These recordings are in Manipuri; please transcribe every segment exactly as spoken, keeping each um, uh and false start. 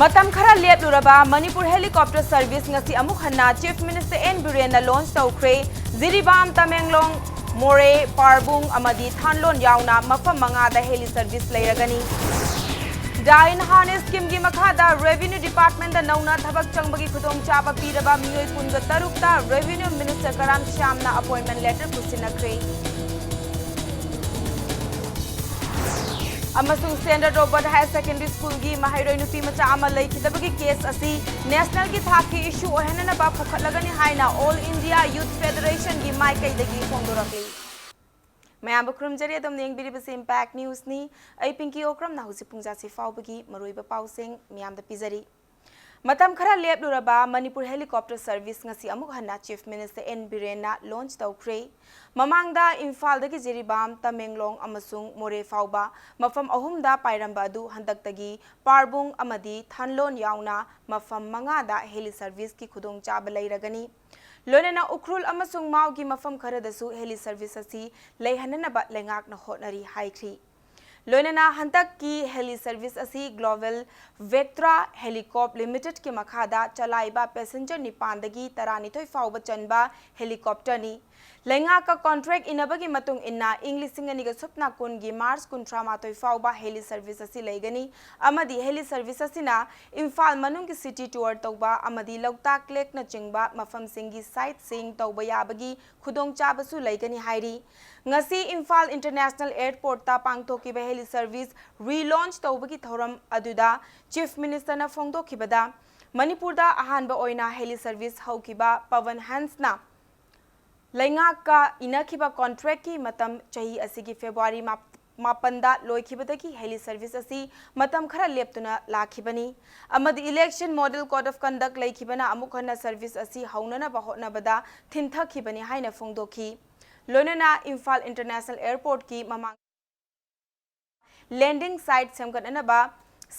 ꯃꯇꯝ ꯈꯔ ꯂꯦꯞꯂꯨꯔꯕ ꯃꯅꯤꯄꯨꯔ helicopter service ꯉꯁꯤ ꯑꯃꯨꯛ ꯍꯟꯅ Chief Minister N ꯕꯤꯔꯦꯟꯅ launch ꯇꯧꯈ꯭ꯔꯦ꯫ ꯖꯤꯔꯤꯕꯥꯝ, ꯇꯃꯦꯡꯂꯣꯡ, ꯃꯣꯔꯦ, ꯄꯥꯔꯕꯨꯡ ꯑꯃꯗꯤ ꯊꯥꯟꯂꯣꯟ ꯌꯥꯎꯅ ꯃꯐꯝ ꯃꯉꯥꯗ heli service ꯂꯩꯔꯒꯅꯤ꯫ ꯗꯥꯏꯟ ꯍꯥꯟ schemeꯒꯤ ꯃꯈꯥꯗ Revenue Departmentꯇ ꯅꯧꯅ ꯊꯕꯛ ꯆꯪꯕꯒꯤ ꯈꯨꯗꯣꯡꯆꯥꯕ ꯄꯤꯔꯕ ꯃꯤꯑꯣꯏ ꯀꯨꯟꯒ ꯇꯔꯨꯛꯇ Revenue Minister ꯀꯔꯥꯝ ꯁ꯭ꯌꯥꯝꯅ appointment letter ꯈꯨꯠꯁꯤꯟꯅꯈ꯭ꯔꯦ꯫ ꯑꯃꯁꯨꯡ Standard Robert Higher Secondary Schoolꯒꯤ ꯃꯍꯩꯔꯣꯏ ꯅꯨꯄꯤ ꯃꯆꯥ ꯑꯃ ꯂꯩꯈꯤꯗꯕꯒꯤ case ꯑꯁꯤ nationalꯒꯤ ꯊꯥꯛꯀꯤ issue ꯑꯣꯏꯍꯟꯅꯅꯕ ꯄꯨꯈꯠꯂꯒꯅꯤ ꯍꯥꯏꯅ All India Youth Federationꯒꯤ ꯃꯥꯏꯀꯩꯗꯒꯤ ꯐꯣꯡꯗꯣꯔꯛꯂꯤ꯫ ꯃꯌꯥꯝꯕꯨ ꯈꯨꯔꯨꯝꯖꯔꯤ, ꯑꯗꯣꯝꯅ ꯌꯦꯡꯕꯤꯔꯤꯕꯁꯤ Impact Newsꯅꯤ꯫ ꯑꯩ ꯄꯤꯡꯀꯤ ꯑꯣꯀ꯭ꯔꯝꯅ ꯍꯧꯖꯤꯛ ꯄꯨꯡ ꯖꯥꯁꯤ ꯐꯥꯎꯕꯒꯤ ꯃꯔꯨꯑꯣꯏꯕ ꯄꯥꯎꯁꯤꯡ ꯃꯤꯌꯥꯝꯗ ꯄꯤꯖꯔꯤ꯫ ꯃꯇꯝ ꯈꯔ ꯂꯦꯞꯂꯨꯔꯕ ꯃꯅꯤꯄꯨꯔ helicopter service ꯉꯁꯤ ꯑꯃꯨꯛ ꯍꯟꯅ Chief Minister N ꯕꯤꯔꯦꯟꯅ launch ꯇꯧꯈ꯭ꯔꯦ꯫ ꯃꯃꯥꯡꯗ ꯏꯝꯐꯥꯜꯗꯒꯤ ꯖꯤꯔꯤꯕꯥꯝ, ꯇꯃꯦꯡꯂꯣꯡ ꯑꯃꯁꯨꯡ ꯃꯣꯔꯦ ꯐꯥꯎꯕ ꯃꯐꯝ ꯑꯍꯨꯝꯗ ꯄꯥꯏꯔꯝꯕ ꯑꯗꯨ ꯍꯟꯗꯛꯇꯒꯤ ꯄꯥꯔꯕꯨꯡ ꯑꯃꯗꯤ ꯊꯥꯟꯂꯣꯟ ꯌꯥꯎꯅ ꯃꯐꯝ ꯃꯉꯥꯗ heli serviceꯀꯤ ꯈꯨꯗꯣꯡꯆꯥꯕ ꯂꯩꯔꯒꯅꯤ꯫ ꯂꯣꯏꯅꯅ ꯎꯈ꯭ꯔꯨꯜ ꯑꯃꯁꯨꯡ ꯃꯥꯎꯒꯤ ꯃꯐꯝ ꯈꯔꯗꯁꯨ heli service ꯑꯁꯤ ꯂꯩꯍꯟꯅꯅꯕ ꯂꯩꯉꯥꯛꯅ ꯍꯣꯠꯅꯔꯤ ꯍꯥꯏꯈ꯭ꯔꯤ꯫ ꯂꯣꯏꯅꯅ ꯍꯟꯗꯛꯀꯤ heli service ꯑꯁꯤ Global Vectra Helicop Limitedꯀꯤ ꯃꯈꯥꯗ ꯆꯂꯥꯏꯕ passenger ꯅꯤꯄꯥꯟꯗꯒꯤ ꯇꯔꯥꯅꯤꯊꯣꯏ ꯐꯥꯎꯕ ꯆꯟꯕ helicopterꯅꯤ꯫ ꯂꯩꯉꯥꯛꯀ contract ꯏꯅꯕꯒꯤ ꯃꯇꯨꯡ ꯏꯟꯅ ꯏꯪ ꯂꯤꯁꯤꯡ ꯑꯅꯤꯒ ꯁꯨꯞꯅ ꯀꯨꯟꯒꯤ March ꯀꯨꯟꯊ꯭ꯔꯥ ꯃꯥꯊꯣꯏ ꯐꯥꯎꯕ heli service ꯑꯁꯤ ꯂꯩꯒꯅꯤ ꯑꯃꯗꯤ heli service ꯑꯁꯤꯅ ꯏꯝꯐꯥꯜ ꯃꯅꯨꯡꯒꯤ city tour ꯇꯧꯕ ꯑꯃꯗꯤ ꯂꯣꯛꯇꯥꯛ ꯂꯦꯛꯅꯆꯤꯡꯕ ꯃꯐꯝꯁꯤꯡꯒꯤ sightseeing ꯇꯧꯕ ꯌꯥꯕꯒꯤ ꯈꯨꯗꯣꯡꯆꯥꯕꯁꯨ ꯂꯩꯒꯅꯤ ꯍꯥꯏꯔꯤ꯫ ꯉꯁꯤ ꯏꯝꯐꯥꯜ International Airportꯇ ꯄꯥꯡꯊꯣꯛꯈꯤꯕ heli service relaunch ꯇꯧꯕꯒꯤ ꯊꯧꯔꯝ ꯑꯗꯨꯗ Chief Ministerꯅ ꯐꯣꯡꯗꯣꯛꯈꯤꯕꯗ, ꯃꯅꯤꯄꯨꯔꯗ ꯑꯍꯥꯟꯕ ꯑꯣꯏꯅ heli service ꯍꯧꯈꯤꯕ ꯄꯋꯟ ꯍꯟꯁꯅ ꯂꯩꯉꯥꯛꯀ ꯏꯅꯈꯤꯕ contractꯀꯤ ꯃꯇꯝ ꯆꯍꯤ ꯑꯁꯤꯒꯤ February ꯃꯥ-, ꯃꯥꯄꯟꯗ ꯂꯣꯏꯈꯤꯕꯗꯒꯤ heli service ꯑꯁꯤ ꯃꯇꯝ ꯈꯔ ꯂꯦꯞꯇꯨꯅ ꯂꯥꯛꯈꯤꯕꯅꯤ ꯑꯃꯗꯤ election model code of conduct ꯂꯩꯈꯤꯕꯅ ꯑꯃꯨꯛ ꯍꯟꯅ service ꯑꯁꯤ ꯍꯧꯅꯅꯕ ꯍꯣꯠꯅꯕꯗ ꯊꯤꯟꯊꯈꯤꯕꯅꯤ ꯍꯥꯏꯅ ꯐꯣꯡꯗꯣꯛꯈꯤ꯫ ꯂꯣꯏꯅꯅ ꯏꯝꯐꯥꯜ International Airportꯀꯤ ꯃꯃꯥꯡ landing site ꯁꯦꯝꯒꯠꯅꯅꯕ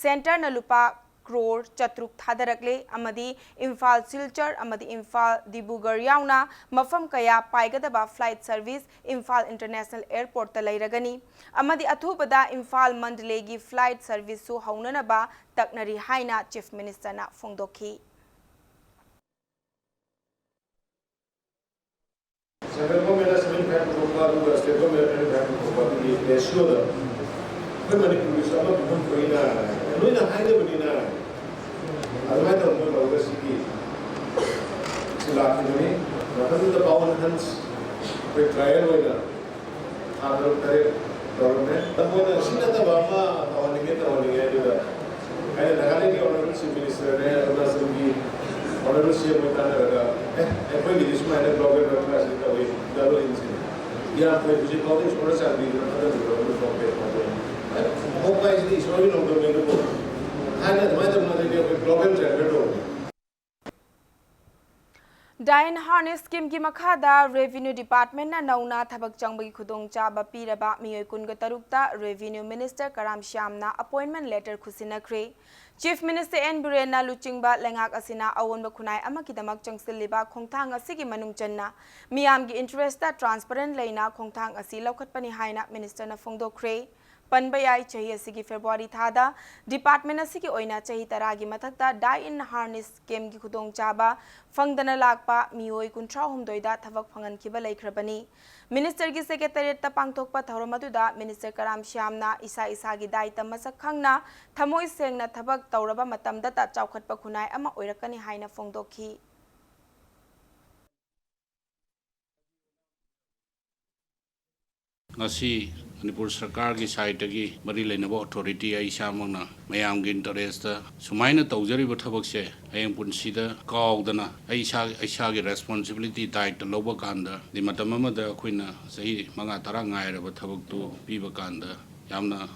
centreꯅ ꯂꯨꯄꯥ ꯀ꯭ꯔꯣꯔ ꯆꯥꯇ꯭ꯔꯨꯛ ꯊꯥꯗꯔꯛꯂꯦ ꯑꯃꯗꯤ ꯏꯝꯐꯥꯜ ꯁꯤꯜꯆꯔ ꯑꯃꯗꯤ ꯏꯝꯐꯥꯜ ꯗꯤꯕ꯭ꯔꯨꯒꯔ ꯌꯥꯎꯅ ꯃꯐꯝ ꯀꯌꯥ ꯄꯥꯏꯒꯗꯕ flight service ꯏꯝꯐꯥꯜ International Airportꯇ ꯂꯩꯔꯒꯅꯤ ꯑꯃꯗꯤ ꯑꯊꯨꯕꯗ ꯏꯝꯐꯥꯜ ꯃꯟꯗꯂꯦꯒꯤ flight serviceꯁꯨ ꯍꯧꯅꯅꯕ ꯇꯛꯅꯔꯤ ꯍꯥꯏꯅ Chief Ministerꯅ ꯐꯣꯡꯗꯣꯛꯈꯤ꯫ Central Governmentꯅ seventy five ꯄꯨꯊꯣꯛꯄ ꯑꯗꯨꯒ State Governmentꯅ twenty five ꯄꯨꯊꯣꯛꯄ ꯑꯗꯨꯒꯤ ratioꯗ ꯑꯩꯈꯣꯏ ꯃꯅꯤꯄꯨꯔꯒꯤꯁꯨ ꯑꯃ ꯄꯤꯐꯝ ꯊꯣꯛꯏꯅ ꯂꯣꯏꯅ ꯍꯥꯏꯅꯕꯅꯤꯅ ꯑꯗꯨꯃꯥꯏꯅ ꯇꯧꯗꯅ ꯂꯧꯔꯒ ꯁꯤꯒꯤ ꯁꯤ ꯂꯥꯛꯈꯤꯕꯅꯤ꯫ ꯃꯊꯪꯗ Pawan Hans ꯑꯩꯈꯣꯏ trial ꯑꯣꯏꯅ ꯊꯥ ꯇꯔꯨꯛ ꯇꯔꯦꯠ ꯇꯧꯔꯝꯃꯦ꯫ ꯃꯣꯏꯅ ꯁꯤ ꯅꯠꯇꯕ ꯑꯃ ꯇꯧꯍꯟꯅꯤꯡꯉꯦ ꯇꯧꯍꯟꯅꯤꯡꯉꯦ ꯑꯗꯨꯗ ꯑꯩꯅ ꯅꯥꯒꯥꯂꯦꯟꯒꯤ Honourable Chief Ministerꯅꯦ, ꯑꯔꯨꯅꯥꯆꯜꯒꯤ Honourable CM ꯍꯣꯏ ꯇꯥꯟꯅꯔꯒ ꯑꯦ ꯑꯩꯈꯣꯏꯒꯤꯗꯤ ꯁꯨꯃꯥꯏꯅ global world classꯁꯤ ꯇꯧꯏ, global incident ꯌꯥꯝ ꯐꯩ꯫ ꯍꯧꯖꯤꯛ ꯐꯥꯎꯗ ꯏꯁꯣꯔꯅ ꯆꯥꯟꯕꯤꯗꯨꯅ ꯐꯖꯅ ꯂꯣꯏꯅꯃꯛ ꯇꯧꯕꯤꯔꯦ꯫ ꯍꯣꯞꯄ ꯍꯥꯏꯁꯤꯗꯤ ꯏꯁꯣꯔꯒꯤ ꯅꯣꯡꯗꯝꯅꯦ ꯑꯗꯨꯕꯨ ꯊꯥꯏꯅ ꯑꯗꯨꯃꯥꯏꯅ ꯇꯧꯅꯗ꯭ꯔꯗꯤ ꯑꯩꯈꯣꯏ global champion ꯇꯧꯕꯅꯤ꯫ Die in Harness schemeꯒꯤ ꯃꯈꯥꯗ Revenue Departmentꯅ ꯅꯧꯅ ꯊꯕꯛ ꯆꯪꯕꯒꯤ ꯈꯨꯗꯣꯡꯆꯥꯕ ꯄꯤꯔꯕ ꯃꯤꯑꯣꯏ ꯀꯨꯟꯒ ꯇꯔꯨꯛꯇ Revenue Minister ꯀꯔꯥꯝ ꯁ꯭ꯌꯥꯝꯅ appointment letter ꯈꯨꯠꯁꯤꯟꯅꯈ꯭ꯔꯦ꯫ Chief Minister N ꯕꯤꯔꯦꯟꯅ ꯂꯨꯆꯤꯡꯕ ꯂꯩꯉꯥꯛ ꯑꯁꯤꯅ ꯑꯑꯣꯟꯕ ꯈꯨꯟꯅꯥꯏ ꯑꯃꯒꯤꯗꯃꯛ ꯆꯪꯁꯤꯜꯂꯤꯕ ꯈꯣꯡꯊꯥꯡ ꯑꯁꯤꯒꯤ ꯃꯅꯨꯡ ꯆꯟꯅ ꯃꯤꯌꯥꯝꯒꯤ interestꯇ transparent ꯂꯩꯅ ꯈꯣꯡꯊꯥꯡ ꯑꯁꯤ ꯂꯧꯈꯠꯄꯅꯤ ꯍꯥꯏꯅ Ministerꯅ ꯐꯣꯡꯗꯣꯛꯈ꯭ꯔꯦ꯫ ꯄꯟꯕ ꯌꯥꯏ, ꯆꯍꯤ ꯑꯁꯤꯒꯤ February ꯊꯥꯗ department ꯑꯁꯤꯒꯤ ꯑꯣꯏꯅ ꯆꯍꯤ ꯇꯔꯥꯒꯤ ꯃꯊꯛꯇ Die in Harness schemeꯒꯤ ꯈꯨꯗꯣꯡꯆꯥꯕ ꯐꯪꯗꯅ ꯂꯥꯛꯄ ꯃꯤꯑꯣꯏ ꯀꯨꯟꯊ꯭ꯔꯥ ꯍꯨꯝꯗꯣꯏꯗ ꯊꯕꯛ ꯐꯪꯍꯟꯈꯤꯕ ꯂꯩꯈ꯭ꯔꯕꯅꯤ꯫ Ministerꯒꯤ Secretariatꯇ ꯄꯥꯡꯊꯣꯛꯄ ꯊꯧꯔꯝ ꯑꯗꯨꯗ Minister ꯀꯔꯥꯝ ꯁ꯭ꯌꯥꯝꯅ ꯏꯁꯥ ꯏꯁꯥꯒꯤ ꯗꯥꯏꯇ ꯃꯁꯛ ꯈꯪꯅ ꯊꯃꯣꯏ ꯁꯦꯡꯅ ꯊꯕꯛ ꯇꯧꯔꯕ ꯃꯇꯝꯗꯇ ꯆꯥꯎꯈꯠꯄ ꯈꯨꯟꯅꯥꯏ ꯑꯃ ꯑꯣꯏꯔꯛꯀꯅꯤ ꯍꯥꯏꯅ ꯐꯣꯡꯗꯣꯛꯈꯤ꯫ ꯉꯁꯤ ꯃꯅꯤꯄꯨꯔ ꯁꯔꯀꯥꯔꯒꯤ ꯁꯥꯏꯠꯇꯒꯤ ꯃꯔꯤ ꯂꯩꯅꯕ authority ꯑꯩ ꯏꯁꯥꯃꯛꯅ ꯃꯌꯥꯝꯒꯤ interestꯇ ꯁꯨꯃꯥꯏꯅ ꯇꯧꯖꯔꯤꯕ ꯊꯕꯛꯁꯦ ꯍꯌꯦꯡ ꯄꯨꯟꯁꯤꯗ ꯀꯥꯎꯗꯅ ꯑꯩ ꯏꯁꯥ, ꯏꯁꯥꯒꯤ responsibility, ꯗꯥꯏꯇ ꯂꯧꯕ ꯀꯥꯟꯗ, ꯑꯗꯩ ꯃꯇꯝ ꯑꯃꯗ ꯑꯩꯈꯣꯏꯅ ꯆꯍꯤ ꯃꯉꯥ ꯇꯔꯥ ꯉꯥꯏꯔꯕ ꯊꯕꯛꯇꯨ ꯄꯤꯕ ꯀꯥꯟꯗ ꯌꯥꯝꯅ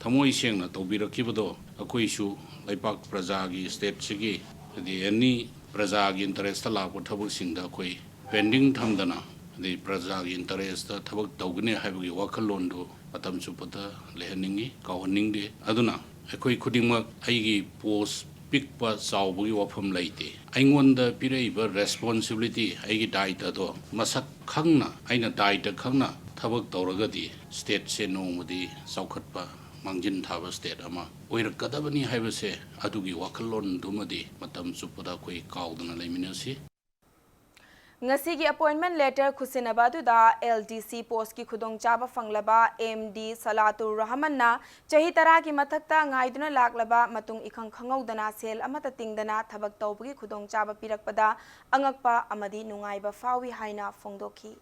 ꯊꯃꯣꯏ ꯁꯦꯡꯅ ꯇꯧꯕꯤꯔꯛꯈꯤꯕꯗꯣ ꯑꯩꯈꯣꯏꯁꯨ ꯂꯩꯄꯥꯛ ꯄ꯭ꯔꯖꯥꯒꯤ, stateꯁꯤꯒꯤ, ꯍꯥꯏꯗꯤ any ꯄ꯭ꯔꯖꯥꯒꯤ interestꯇ ꯂꯥꯛꯄ ꯊꯕꯛꯁꯤꯡꯗ ꯑꯩꯈꯣꯏ pending ꯊꯝꯗꯅ, ꯑꯗꯩ ꯄ꯭ꯔꯖꯥꯒꯤ interestꯇ ꯊꯕꯛ ꯇꯧꯒꯅꯤ ꯍꯥꯏꯕꯒꯤ ꯋꯥꯈꯜꯂꯣꯟꯗꯨ ꯃꯇꯝ ꯆꯨꯞꯄꯗ ꯂꯩꯍꯟꯅꯤꯡꯉꯤ, ꯀꯥꯎꯍꯟꯅꯤꯡꯗꯦ꯫ ꯑꯗꯨꯅ ꯑꯩꯈꯣꯏ ꯈꯨꯗꯤꯡꯃꯛ ꯑꯩꯒꯤ ꯄꯣꯁ ꯄꯤꯛꯄ ꯆꯥꯎꯕꯒꯤ ꯋꯥꯐꯝ ꯂꯩꯇꯦ꯫ ꯑꯩꯉꯣꯟꯗ ꯄꯤꯔꯛꯏꯕ ꯔꯦꯁꯄꯣꯟꯁꯤꯕꯤꯂꯤꯇꯤ, ꯑꯩꯒꯤ ꯗꯥꯏꯇꯗꯣ ꯃꯁꯛ ꯈꯪꯅ, ꯑꯩꯅ ꯗꯥꯏꯇ ꯈꯪꯅ ꯊꯕꯛ ꯇꯧꯔꯒꯗꯤ ꯁ꯭ꯇꯦꯠꯁꯦ ꯅꯣꯡꯃꯗꯤ ꯆꯥꯎꯈꯠꯄ, ꯃꯥꯡꯖꯤꯟ ꯊꯥꯕ ꯁ꯭ꯇꯦꯠ ꯑꯃ ꯑꯣꯏꯔꯛꯀꯗꯕꯅꯤ ꯍꯥꯏꯕꯁꯦ, ꯑꯗꯨꯒꯤ ꯋꯥꯈꯜꯂꯣꯟꯗꯨꯃꯗꯤ ꯃꯇꯝ ꯆꯨꯞꯄꯗ ꯑꯩꯈꯣꯏ ꯀꯥꯎꯗꯅ ꯂꯩꯃꯤꯟꯅꯁꯤ꯫ ꯉꯁꯤꯒꯤ ꯑꯦꯄꯣꯏꯟꯃꯦꯟ ꯂꯦꯇꯔ ꯈꯨꯠꯁꯤꯟꯅꯕ ꯑꯗꯨꯗ ꯑꯦꯜ ꯗꯤ ꯁꯤ ꯄꯣꯁꯀꯤ ꯈꯨꯗꯣꯡꯆꯥꯕ ꯐꯪꯂꯕ ꯑꯦꯝ ꯗꯤ ꯁꯂꯥꯇꯨꯔ ꯔꯍꯃꯟꯅ ꯆꯍꯤ ꯇꯔꯥꯒꯤ ꯃꯊꯛꯇ ꯉꯥꯏꯗꯨꯅ ꯂꯥꯛꯂꯕ ꯃꯇꯨꯡ ꯏꯈꯪ ꯈꯪꯍꯧꯗꯅ ꯁꯦꯜ ꯑꯃꯠꯇ ꯇꯤꯡꯗꯅ ꯊꯕꯛ ꯇꯧꯕꯒꯤ ꯈꯨꯗꯣꯡꯆꯥꯕ ꯄꯤꯔꯛꯄꯗ ꯑꯉꯛꯄ ꯑꯃꯗꯤ ꯅꯨꯡꯉꯥꯏꯕ ꯐꯥꯎꯏ ꯍꯥꯏꯅ ꯐꯣꯡꯗꯣꯛꯈꯤ꯫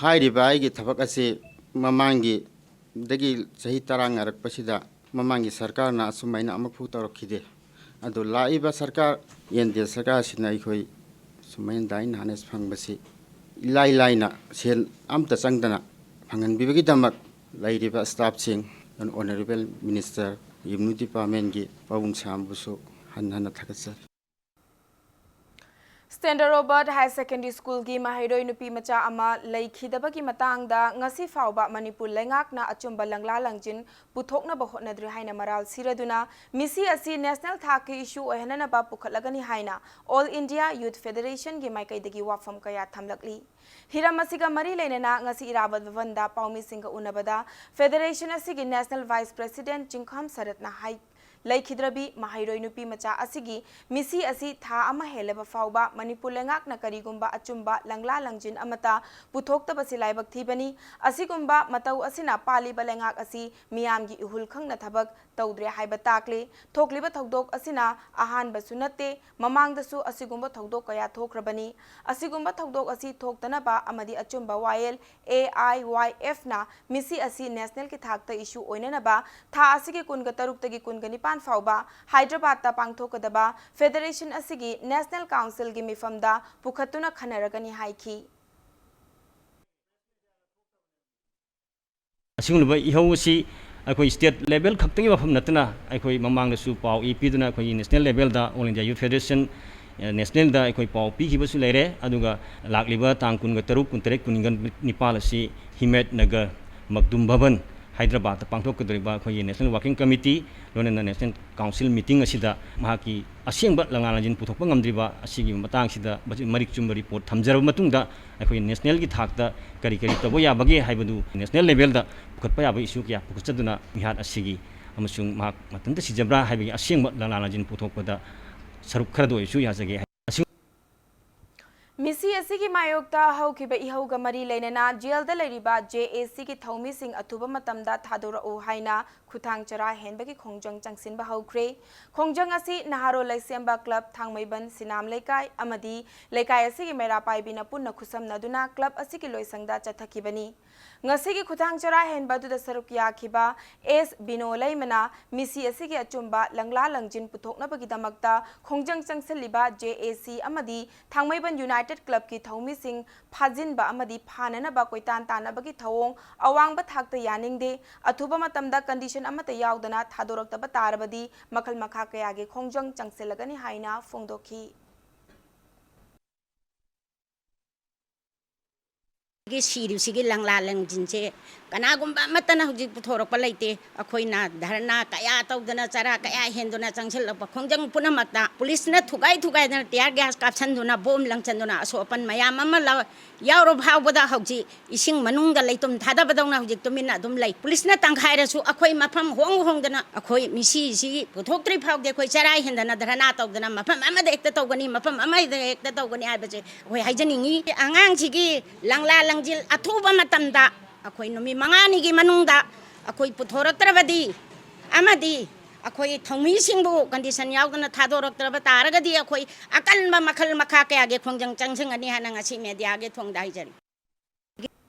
ꯍꯥꯏꯔꯤꯕ ꯑꯩꯒꯤ ꯊꯕꯛ ꯑꯁꯤ ꯃꯃꯥꯡꯒꯤ ꯗꯒꯤ ꯆꯍꯤ ꯇꯔꯥ ꯉꯥꯏꯔꯛꯄꯁꯤꯗ ꯃꯃꯥꯡꯒꯤ ꯁꯔꯀꯥꯔꯅ ꯑꯁꯨꯃꯥꯏꯅ ꯑꯃꯨꯛꯐꯥꯎ ꯇꯧꯔꯛꯈꯤꯗꯦ꯫ ꯑꯗꯨ ꯂꯥꯛꯏꯕ ꯁꯔꯀꯥꯔ, ꯑꯦꯟ ꯗꯤ ꯑꯦ ꯁꯔꯀꯥꯔꯁꯤꯅ ꯑꯩꯈꯣꯏ ꯁꯨꯃꯥꯏꯅ ꯗꯥꯏꯠ ꯍꯥꯔꯅꯦꯁ ꯐꯪꯕꯁꯤ ꯏꯂꯥꯏ ꯂꯥꯏꯅ ꯁꯦꯜ ꯑꯝꯇ ꯆꯪꯗꯅ ꯐꯪꯍꯟꯕꯤꯕꯒꯤꯗꯃꯛ ꯂꯩꯔꯤꯕ ꯁ꯭ꯇꯥꯐꯁꯤꯡ, ꯑꯣꯅꯔꯦꯕꯜ ꯃꯤꯅꯤꯁꯇꯔ, ꯔꯦꯚꯤꯅ꯭ꯌꯨ ꯗꯤꯄꯥꯔꯠꯃꯦꯟꯒꯤ ꯄꯥꯕꯨꯡ ꯁꯥꯝꯕꯨꯁꯨ ꯍꯟꯅ ꯍꯟꯅ ꯊꯥꯒꯠꯆꯔꯤ꯫ ꯁ꯭ꯇꯦꯟꯗꯔ ꯔꯣꯕꯔꯠ ꯍꯥꯌꯔ ꯁꯦꯀꯦꯟꯗꯔꯤ ꯁ꯭ꯀꯨꯜꯒꯤ ꯃꯍꯩꯔꯣꯏ ꯅꯨꯄꯤ ꯃꯆꯥ ꯑꯃ ꯂꯩꯈꯤꯗꯕꯒꯤ ꯃꯇꯥꯡꯗ ꯉꯁꯤ ꯐꯥꯎꯕ ꯃꯅꯤꯄꯨꯔ ꯂꯩꯉꯥꯛꯅ ꯑꯆꯨꯝꯕ ꯂꯪꯂꯥ ꯂꯪꯖꯤꯟ ꯄꯨꯊꯣꯛꯅꯕ ꯍꯣꯠꯅꯗ꯭ꯔꯤ ꯍꯥꯏꯅ ꯃꯔꯥꯜ ꯁꯤꯔꯗꯨꯅ ꯃꯤꯁꯤ ꯑꯁꯤ ꯅꯦꯁꯅꯦꯜ ꯊꯥꯛꯀꯤ ꯏꯁꯨ ꯑꯣꯏꯍꯟꯅꯅꯕ ꯄꯨꯈꯠꯂꯒꯅꯤ ꯍꯥꯏꯅ ꯑꯣꯜ ꯏꯟꯗꯤꯌꯥ ꯌꯨꯊ ꯐꯦꯗꯔꯦꯁꯟꯒꯤ ꯃꯥꯏꯀꯩꯗꯒꯤ ꯋꯥꯐꯝ ꯀꯌꯥ ꯊꯝꯂꯛꯂꯤ꯫ ꯍꯤꯔꯝ ꯑꯁꯤꯒ ꯃꯔꯤ ꯂꯩꯅꯅ ꯉꯁꯤ ꯏꯔꯥꯕꯣꯠ ꯚꯕꯟꯗ ꯄꯥꯎꯃꯤꯁꯤꯡꯒ ꯎꯅꯕꯗ ꯐꯦꯗꯔꯦꯁꯟ ꯑꯁꯤꯒꯤ ꯅꯦꯁꯅꯦꯜ ꯚꯥꯏꯁ ꯄ꯭ꯔꯦꯁꯤꯗꯦꯟꯠ ꯆꯤꯡꯈꯝ ꯁꯔꯠꯅ ꯍꯥꯏ, ꯂꯩꯈꯤꯗ꯭ꯔꯕꯤ ꯃꯍꯩꯔꯣꯏ ꯅꯨꯄꯤ ꯃꯆꯥ ꯑꯁꯤꯒꯤ ꯃꯤꯁꯤ ꯑꯁꯤ ꯊꯥ ꯑꯃ ꯍꯦꯜꯂꯕ ꯐꯥꯎꯕ ꯃꯅꯤꯄꯨꯔ ꯂꯩꯉꯥꯛꯅ ꯀꯔꯤꯒꯨꯝꯕ ꯑꯆꯨꯝꯕ ꯂꯪꯂꯥ ꯂꯪꯖꯤꯟ ꯑꯃꯠꯇ ꯄꯨꯊꯣꯛꯇꯕꯁꯤ ꯂꯥꯏꯕꯛ ꯊꯤꯕꯅꯤ꯫ ꯑꯁꯤꯒꯨꯝꯕ ꯃꯇꯧ ꯑꯁꯤꯅ ꯄꯥꯜꯂꯤꯕ ꯂꯩꯉꯥꯛ ꯑꯁꯤ ꯃꯤꯌꯥꯝꯒꯤ ꯏꯍꯨꯜ ꯈꯪꯅ ꯊꯕꯛ ꯇꯧꯗ꯭ꯔꯦ ꯍꯥꯏꯕ ꯇꯥꯛꯂꯤ꯫ ꯊꯣꯛꯂꯤꯕ ꯊꯧꯗꯣꯛ ꯑꯁꯤꯅ ꯑꯍꯥꯟꯕꯁꯨ ꯅꯠꯇꯦ, ꯃꯃꯥꯡꯗꯁꯨ ꯑꯁꯤꯒꯨꯝꯕ ꯊꯧꯗꯣꯛ ꯀꯌꯥ ꯊꯣꯛꯈ꯭ꯔꯕꯅꯤ꯫ ꯑꯁꯤꯒꯨꯝꯕ ꯊꯧꯗꯣꯛ ꯑꯁꯤ ꯊꯣꯛꯇꯅꯕ ꯑꯃꯗꯤ ꯑꯆꯨꯝꯕ ꯋꯥꯌꯦꯜ ꯑꯦ ꯑꯥꯏ ꯋꯥꯏ ꯑꯦꯐꯅ ꯃꯤꯁꯤ ꯑꯁꯤ ꯅꯦꯁꯅꯦꯜꯒꯤ ꯊꯥꯛꯇ ꯏꯁꯨ ꯑꯣꯏꯅꯅꯕ ꯊꯥ ꯑꯁꯤꯒꯤ ꯀꯨꯟꯒ ꯇꯔꯨꯛꯇꯒꯤ ꯀꯨꯟꯒ ꯅꯤꯄꯥꯟ ꯐꯥꯎꯕ ꯍꯥꯏꯗ꯭ꯔꯕꯥꯗꯇ ꯄꯥꯡꯊꯣꯛꯀꯗꯕ ꯐꯦꯗꯔꯦꯁꯟ ꯑꯁꯤꯒꯤ ꯅꯦꯁꯅꯦꯜ ꯀꯥꯎꯟꯁꯤꯜꯒꯤ ꯃꯤꯐꯝꯗ ꯄꯨꯈꯠꯇꯨꯅ ꯈꯟꯅꯔꯒꯅꯤ ꯍꯥꯏꯈꯤ꯫ ꯑꯁꯤꯒꯨꯝꯂꯕ ꯏꯍꯧ ꯑꯁꯤ ꯑꯩꯈꯣꯏ ꯁ꯭ꯇꯦꯠ ꯂꯦꯚꯦꯜ ꯈꯛꯇꯒꯤ ꯋꯥꯐꯝ ꯅꯠꯇꯅ, ꯑꯩꯈꯣꯏ ꯃꯃꯥꯡꯗꯁꯨ ꯄꯥꯎ ꯏ ꯄꯤꯗꯨꯅ ꯑꯩꯈꯣꯏꯒꯤ ꯅꯦꯁꯅꯦꯜ ꯂꯦꯚꯦꯜꯗ ꯑꯣꯜ ꯏꯟꯗꯤꯌꯥ ꯌꯨꯊ ꯐꯦꯗꯔꯦꯁꯟ ꯅꯦꯁꯅꯦꯜꯗ ꯑꯩꯈꯣꯏ ꯄꯥꯎ ꯄꯤꯈꯤꯕꯁꯨ ꯂꯩꯔꯦ꯫ ꯑꯗꯨꯒ ꯂꯥꯛꯂꯤꯕ ꯇꯥꯡ ꯀꯨꯟꯒ ꯇꯔꯨꯛ, ꯀꯨꯟꯇꯔꯦꯠ, ꯀꯨꯟꯅꯤꯄꯥꯜ ꯑꯁꯤ ꯍꯤꯃꯦꯠ ꯅꯒꯔ ꯃꯛꯗꯨꯝ ꯚꯕꯟ, ꯍꯥꯏꯗ꯭ꯔꯕꯥꯗꯇ ꯄꯥꯡꯊꯣꯛꯀꯗꯧꯔꯤꯕ ꯑꯩꯈꯣꯏꯒꯤ ꯅꯦꯁꯅꯦꯜ ꯋꯥꯔꯀꯤꯡ ꯀꯃꯤꯇꯤ, ꯂꯣꯏꯅꯅ ꯅꯦꯁꯅꯦꯜ ꯀꯥꯎꯟꯁꯤꯜ ꯃꯤꯇꯤꯡ ꯑꯁꯤꯗ ꯃꯍꯥꯛꯀꯤ ꯑꯁꯦꯡꯕ ꯂꯪꯂꯥ ꯂꯪꯖꯤꯟ ꯄꯨꯊꯣꯛꯄ ꯉꯝꯗ꯭ꯔꯤꯕ ꯑꯁꯤꯒꯤ ꯃꯇꯥꯡꯁꯤꯗ ꯃꯔꯤꯛ ꯆꯨꯝꯕ ꯔꯤꯄꯣꯔꯠ ꯊꯝꯖꯔꯕ ꯃꯇꯨꯡꯗ, ꯑꯩꯈꯣꯏ ꯅꯦꯁꯅꯦꯜꯒꯤ ꯊꯥꯛꯇ ꯀꯔꯤ ꯀꯔꯤ ꯇꯧꯕ ꯌꯥꯕꯒꯦ ꯍꯥꯏꯕꯗꯨ ꯅꯦꯁꯅꯦꯜ ꯂꯦꯚꯦꯜꯗ ꯄꯨꯈꯠꯄ ꯌꯥꯕ ꯏꯁꯨ ꯀꯌꯥ ꯄꯨꯈꯠꯆꯗꯨꯅ ꯃꯤꯍꯥꯠ ꯑꯁꯤꯒꯤ ꯑꯃꯁꯨꯡ ꯃꯍꯥꯛ ꯃꯊꯟꯇ ꯁꯤꯖꯕ꯭ꯔꯥ ꯍꯥꯏꯕꯒꯤ ꯑꯁꯦꯡꯕ ꯂꯪꯂꯥ ꯂꯪꯖꯤꯟ ꯄꯨꯊꯣꯛꯄꯗ ꯁꯔꯨꯛ ꯈꯔꯗ ꯑꯣꯏꯔꯁꯨ ꯌꯥꯖꯒꯦ꯫ ꯑꯁꯤ- ꯃꯤꯁꯤ ꯑꯁꯤꯒꯤ ꯃꯥꯌꯣꯛꯇ ꯍꯧꯈꯤꯕ ꯏꯍꯧꯒ ꯃꯔꯤ ꯂꯩꯅꯅ ꯖꯦꯜꯗ ꯂꯩꯔꯤꯕ ꯖꯦ ꯑꯦ ꯁꯤꯒꯤ ꯊꯧꯃꯤꯁꯤꯡ ꯑꯊꯨꯕ ꯃꯇꯝꯗ ꯊꯥꯗꯣꯔꯛꯎ ꯍꯥꯏꯅ ꯈꯨꯊꯥꯡ ꯆꯔꯥ ꯍꯦꯟꯕꯒꯤ ꯈꯣꯡꯖꯪ ꯆꯪꯁꯤꯟꯕ ꯍꯧꯈ꯭ꯔꯦ꯫ ꯈꯣꯡꯖꯪ ꯑꯁꯤ ꯅꯍꯥꯔꯣꯜ ꯂꯩꯁꯦꯝꯕ ꯀ꯭ꯂꯕ ꯊꯥꯡꯃꯩꯕꯟ ꯁꯤꯅꯥꯝ ꯂꯩꯀꯥꯏ ꯑꯃꯗꯤ ꯂꯩꯀꯥꯏ ꯑꯁꯤꯒꯤ ꯃꯩꯔꯥ ꯄꯥꯏꯕꯤꯅ ꯄꯨꯟꯅ ꯈꯨꯠꯁꯝꯅꯗꯨꯅ ꯀ꯭ꯂꯕ ꯑꯁꯤꯒꯤ ꯂꯣꯏꯁꯪꯗ ꯆꯠꯊꯈꯤꯕꯅꯤ꯫ ꯉꯁꯤꯒꯤ ꯈꯨꯊꯥꯡ ꯆꯔꯥ ꯍꯦꯟꯕ ꯑꯗꯨꯗ ꯁꯔꯨꯛ ꯌꯥꯈꯤꯕ ꯑꯦꯁ ꯕꯤꯅꯣ ꯂꯩꯃꯅ ꯃꯤꯁꯤ ꯑꯁꯤꯒꯤ ꯑꯆꯨꯝꯕ ꯂꯪꯂꯥ ꯂꯪꯖꯤꯟ ꯄꯨꯊꯣꯛꯅꯕꯒꯤꯗꯃꯛꯇ ꯈꯣꯡꯖꯪ ꯆꯪꯁꯤꯜꯂꯤꯕ ꯖꯦ ꯑꯦ ꯁꯤ ꯑꯃꯗꯤ ꯊꯥꯡꯃꯩꯕꯟ ꯌꯨꯅꯥꯏꯇꯦꯗ ꯀ꯭ꯂꯕꯀꯤ ꯊꯧꯃꯤꯁꯤꯡ ꯐꯥꯖꯤꯟꯕ ꯑꯃꯗꯤ ꯐꯥꯅꯅꯕ ꯀꯣꯏꯇꯥꯟ ꯇꯥꯟꯅꯕꯒꯤ ꯊꯧꯑꯣꯡ ꯑꯋꯥꯡꯕ ꯊꯥꯛꯇ ꯌꯥꯅꯤꯡꯗꯦ, ꯑꯊꯨꯕ ꯃꯇꯝꯗ ꯀꯟꯗꯤꯁꯟ ꯑꯃꯠꯇ ꯌꯥꯎꯗꯅ ꯊꯥꯗꯣꯔꯛꯇꯕ ꯇꯥꯔꯕꯗꯤ ꯃꯈꯜ ꯃꯈꯥ ꯀꯌꯥꯒꯤ ꯈꯣꯡꯖꯪ ꯆꯪꯁꯤꯜꯂꯒꯅꯤ ꯍꯥꯏꯅ ꯐꯣꯡꯗꯣꯛꯈꯤ꯫ ꯁꯤꯔꯤꯕꯁꯤꯒꯤ ꯂꯪꯂꯥ ꯂꯪꯖꯤꯟꯁꯦ ꯀꯅꯥꯒꯨꯝꯕ ꯑꯃꯠꯇꯅ ꯍꯧꯖꯤꯛ ꯄꯨꯊꯣꯔꯛꯄ ꯂꯩꯇꯦ꯫ ꯑꯩꯈꯣꯏꯅ ꯙꯔꯅꯥ ꯀꯌꯥ ꯇꯧꯗꯅ, ꯆꯔꯥ ꯀꯌꯥ ꯍꯦꯟꯗꯨꯅ ꯆꯪꯁꯤꯜꯂꯛꯄ ꯈꯣꯡꯖꯪ ꯄꯨꯝꯅꯃꯛꯇ ꯄꯨꯂꯤꯁꯅ ꯊꯨꯒꯥꯏ ꯊꯨꯒꯥꯏꯗꯅ, tear gas ꯀꯥꯞꯁꯤꯟꯗꯨꯅ, ꯕꯣꯝ ꯂꯪꯁꯤꯟꯗꯨꯅ, ꯑꯁꯣꯛ ꯑꯄꯟ ꯃꯌꯥꯝ ꯑꯃ ꯂꯧ-, ꯌꯥꯎꯔ ꯐꯥꯎꯕꯗ ꯍꯧꯖꯤꯛ ꯏꯁꯤꯡ ꯃꯅꯨꯡꯗ ꯂꯩꯇꯨꯝ ꯊꯥꯗꯕꯗꯧꯅ ꯍꯧꯖꯤꯛ ꯇꯨꯃꯤꯟꯅ ꯑꯗꯨꯝ ꯂꯩ꯫ ꯄꯨꯂꯤꯁꯅ ꯇꯪꯈꯥꯏꯔꯁꯨ ꯑꯩꯈꯣꯏ ꯃꯐꯝ ꯍꯣꯡ ꯍꯣꯡꯗꯅ ꯑꯩꯈꯣꯏ ꯃꯤꯁꯤꯁꯤ ꯄꯨꯊꯣꯛꯇ꯭ꯔꯤ ꯐꯥꯎꯗꯤ ꯑꯩꯈꯣꯏ ꯆꯔꯥ ꯍꯦꯟꯗꯅ ꯙꯔꯅꯥ ꯇꯧꯗꯅ ꯃꯐꯝ ꯑꯃꯗ ꯍꯦꯛꯇ ꯇꯧꯒꯅꯤ, ꯃꯐꯝ ꯑꯃꯗ ꯍꯦꯛꯇ ꯇꯧꯒꯅꯤ ꯍꯥꯏꯕꯁꯦ ꯑꯩꯈꯣꯏ ꯍꯥꯏꯖꯅꯤꯡꯉꯤ꯫ ꯑꯉꯥꯡꯁꯤꯒꯤ ꯂꯪꯂꯥ ꯂꯪꯖꯤꯜ ꯑꯊꯨꯕ ꯃꯇꯝꯗ ꯑꯩꯈꯣꯏ ꯅꯨꯃꯤꯠ ꯃꯉꯥꯅꯤꯒꯤ ꯃꯅꯨꯡꯗ ꯑꯩꯈꯣꯏ ꯄꯨꯊꯣꯔꯛꯇ꯭ꯔꯕꯗꯤ ꯑꯃꯗꯤ ꯑꯩꯈꯣꯏ ꯊꯧꯃꯤꯁꯤꯡꯕꯨ ꯀꯟꯗꯤꯁꯟ ꯌꯥꯎꯗꯅ ꯊꯥꯗꯣꯔꯛꯇ꯭ꯔꯕ ꯇꯥꯔꯒꯗꯤ ꯑꯩꯈꯣꯏ ꯑꯀꯟꯕ ꯃꯈꯜ ꯃꯈꯥ ꯀꯌꯥꯒꯤ ꯈꯣꯡꯖꯪ ꯆꯪꯁꯤꯟꯒꯅꯤ ꯍꯥꯏꯅ ꯉꯁꯤ ꯃꯦꯗꯤꯌꯥꯒꯤ ꯊꯣꯡꯗ ꯍꯥꯏꯖꯔꯤ꯫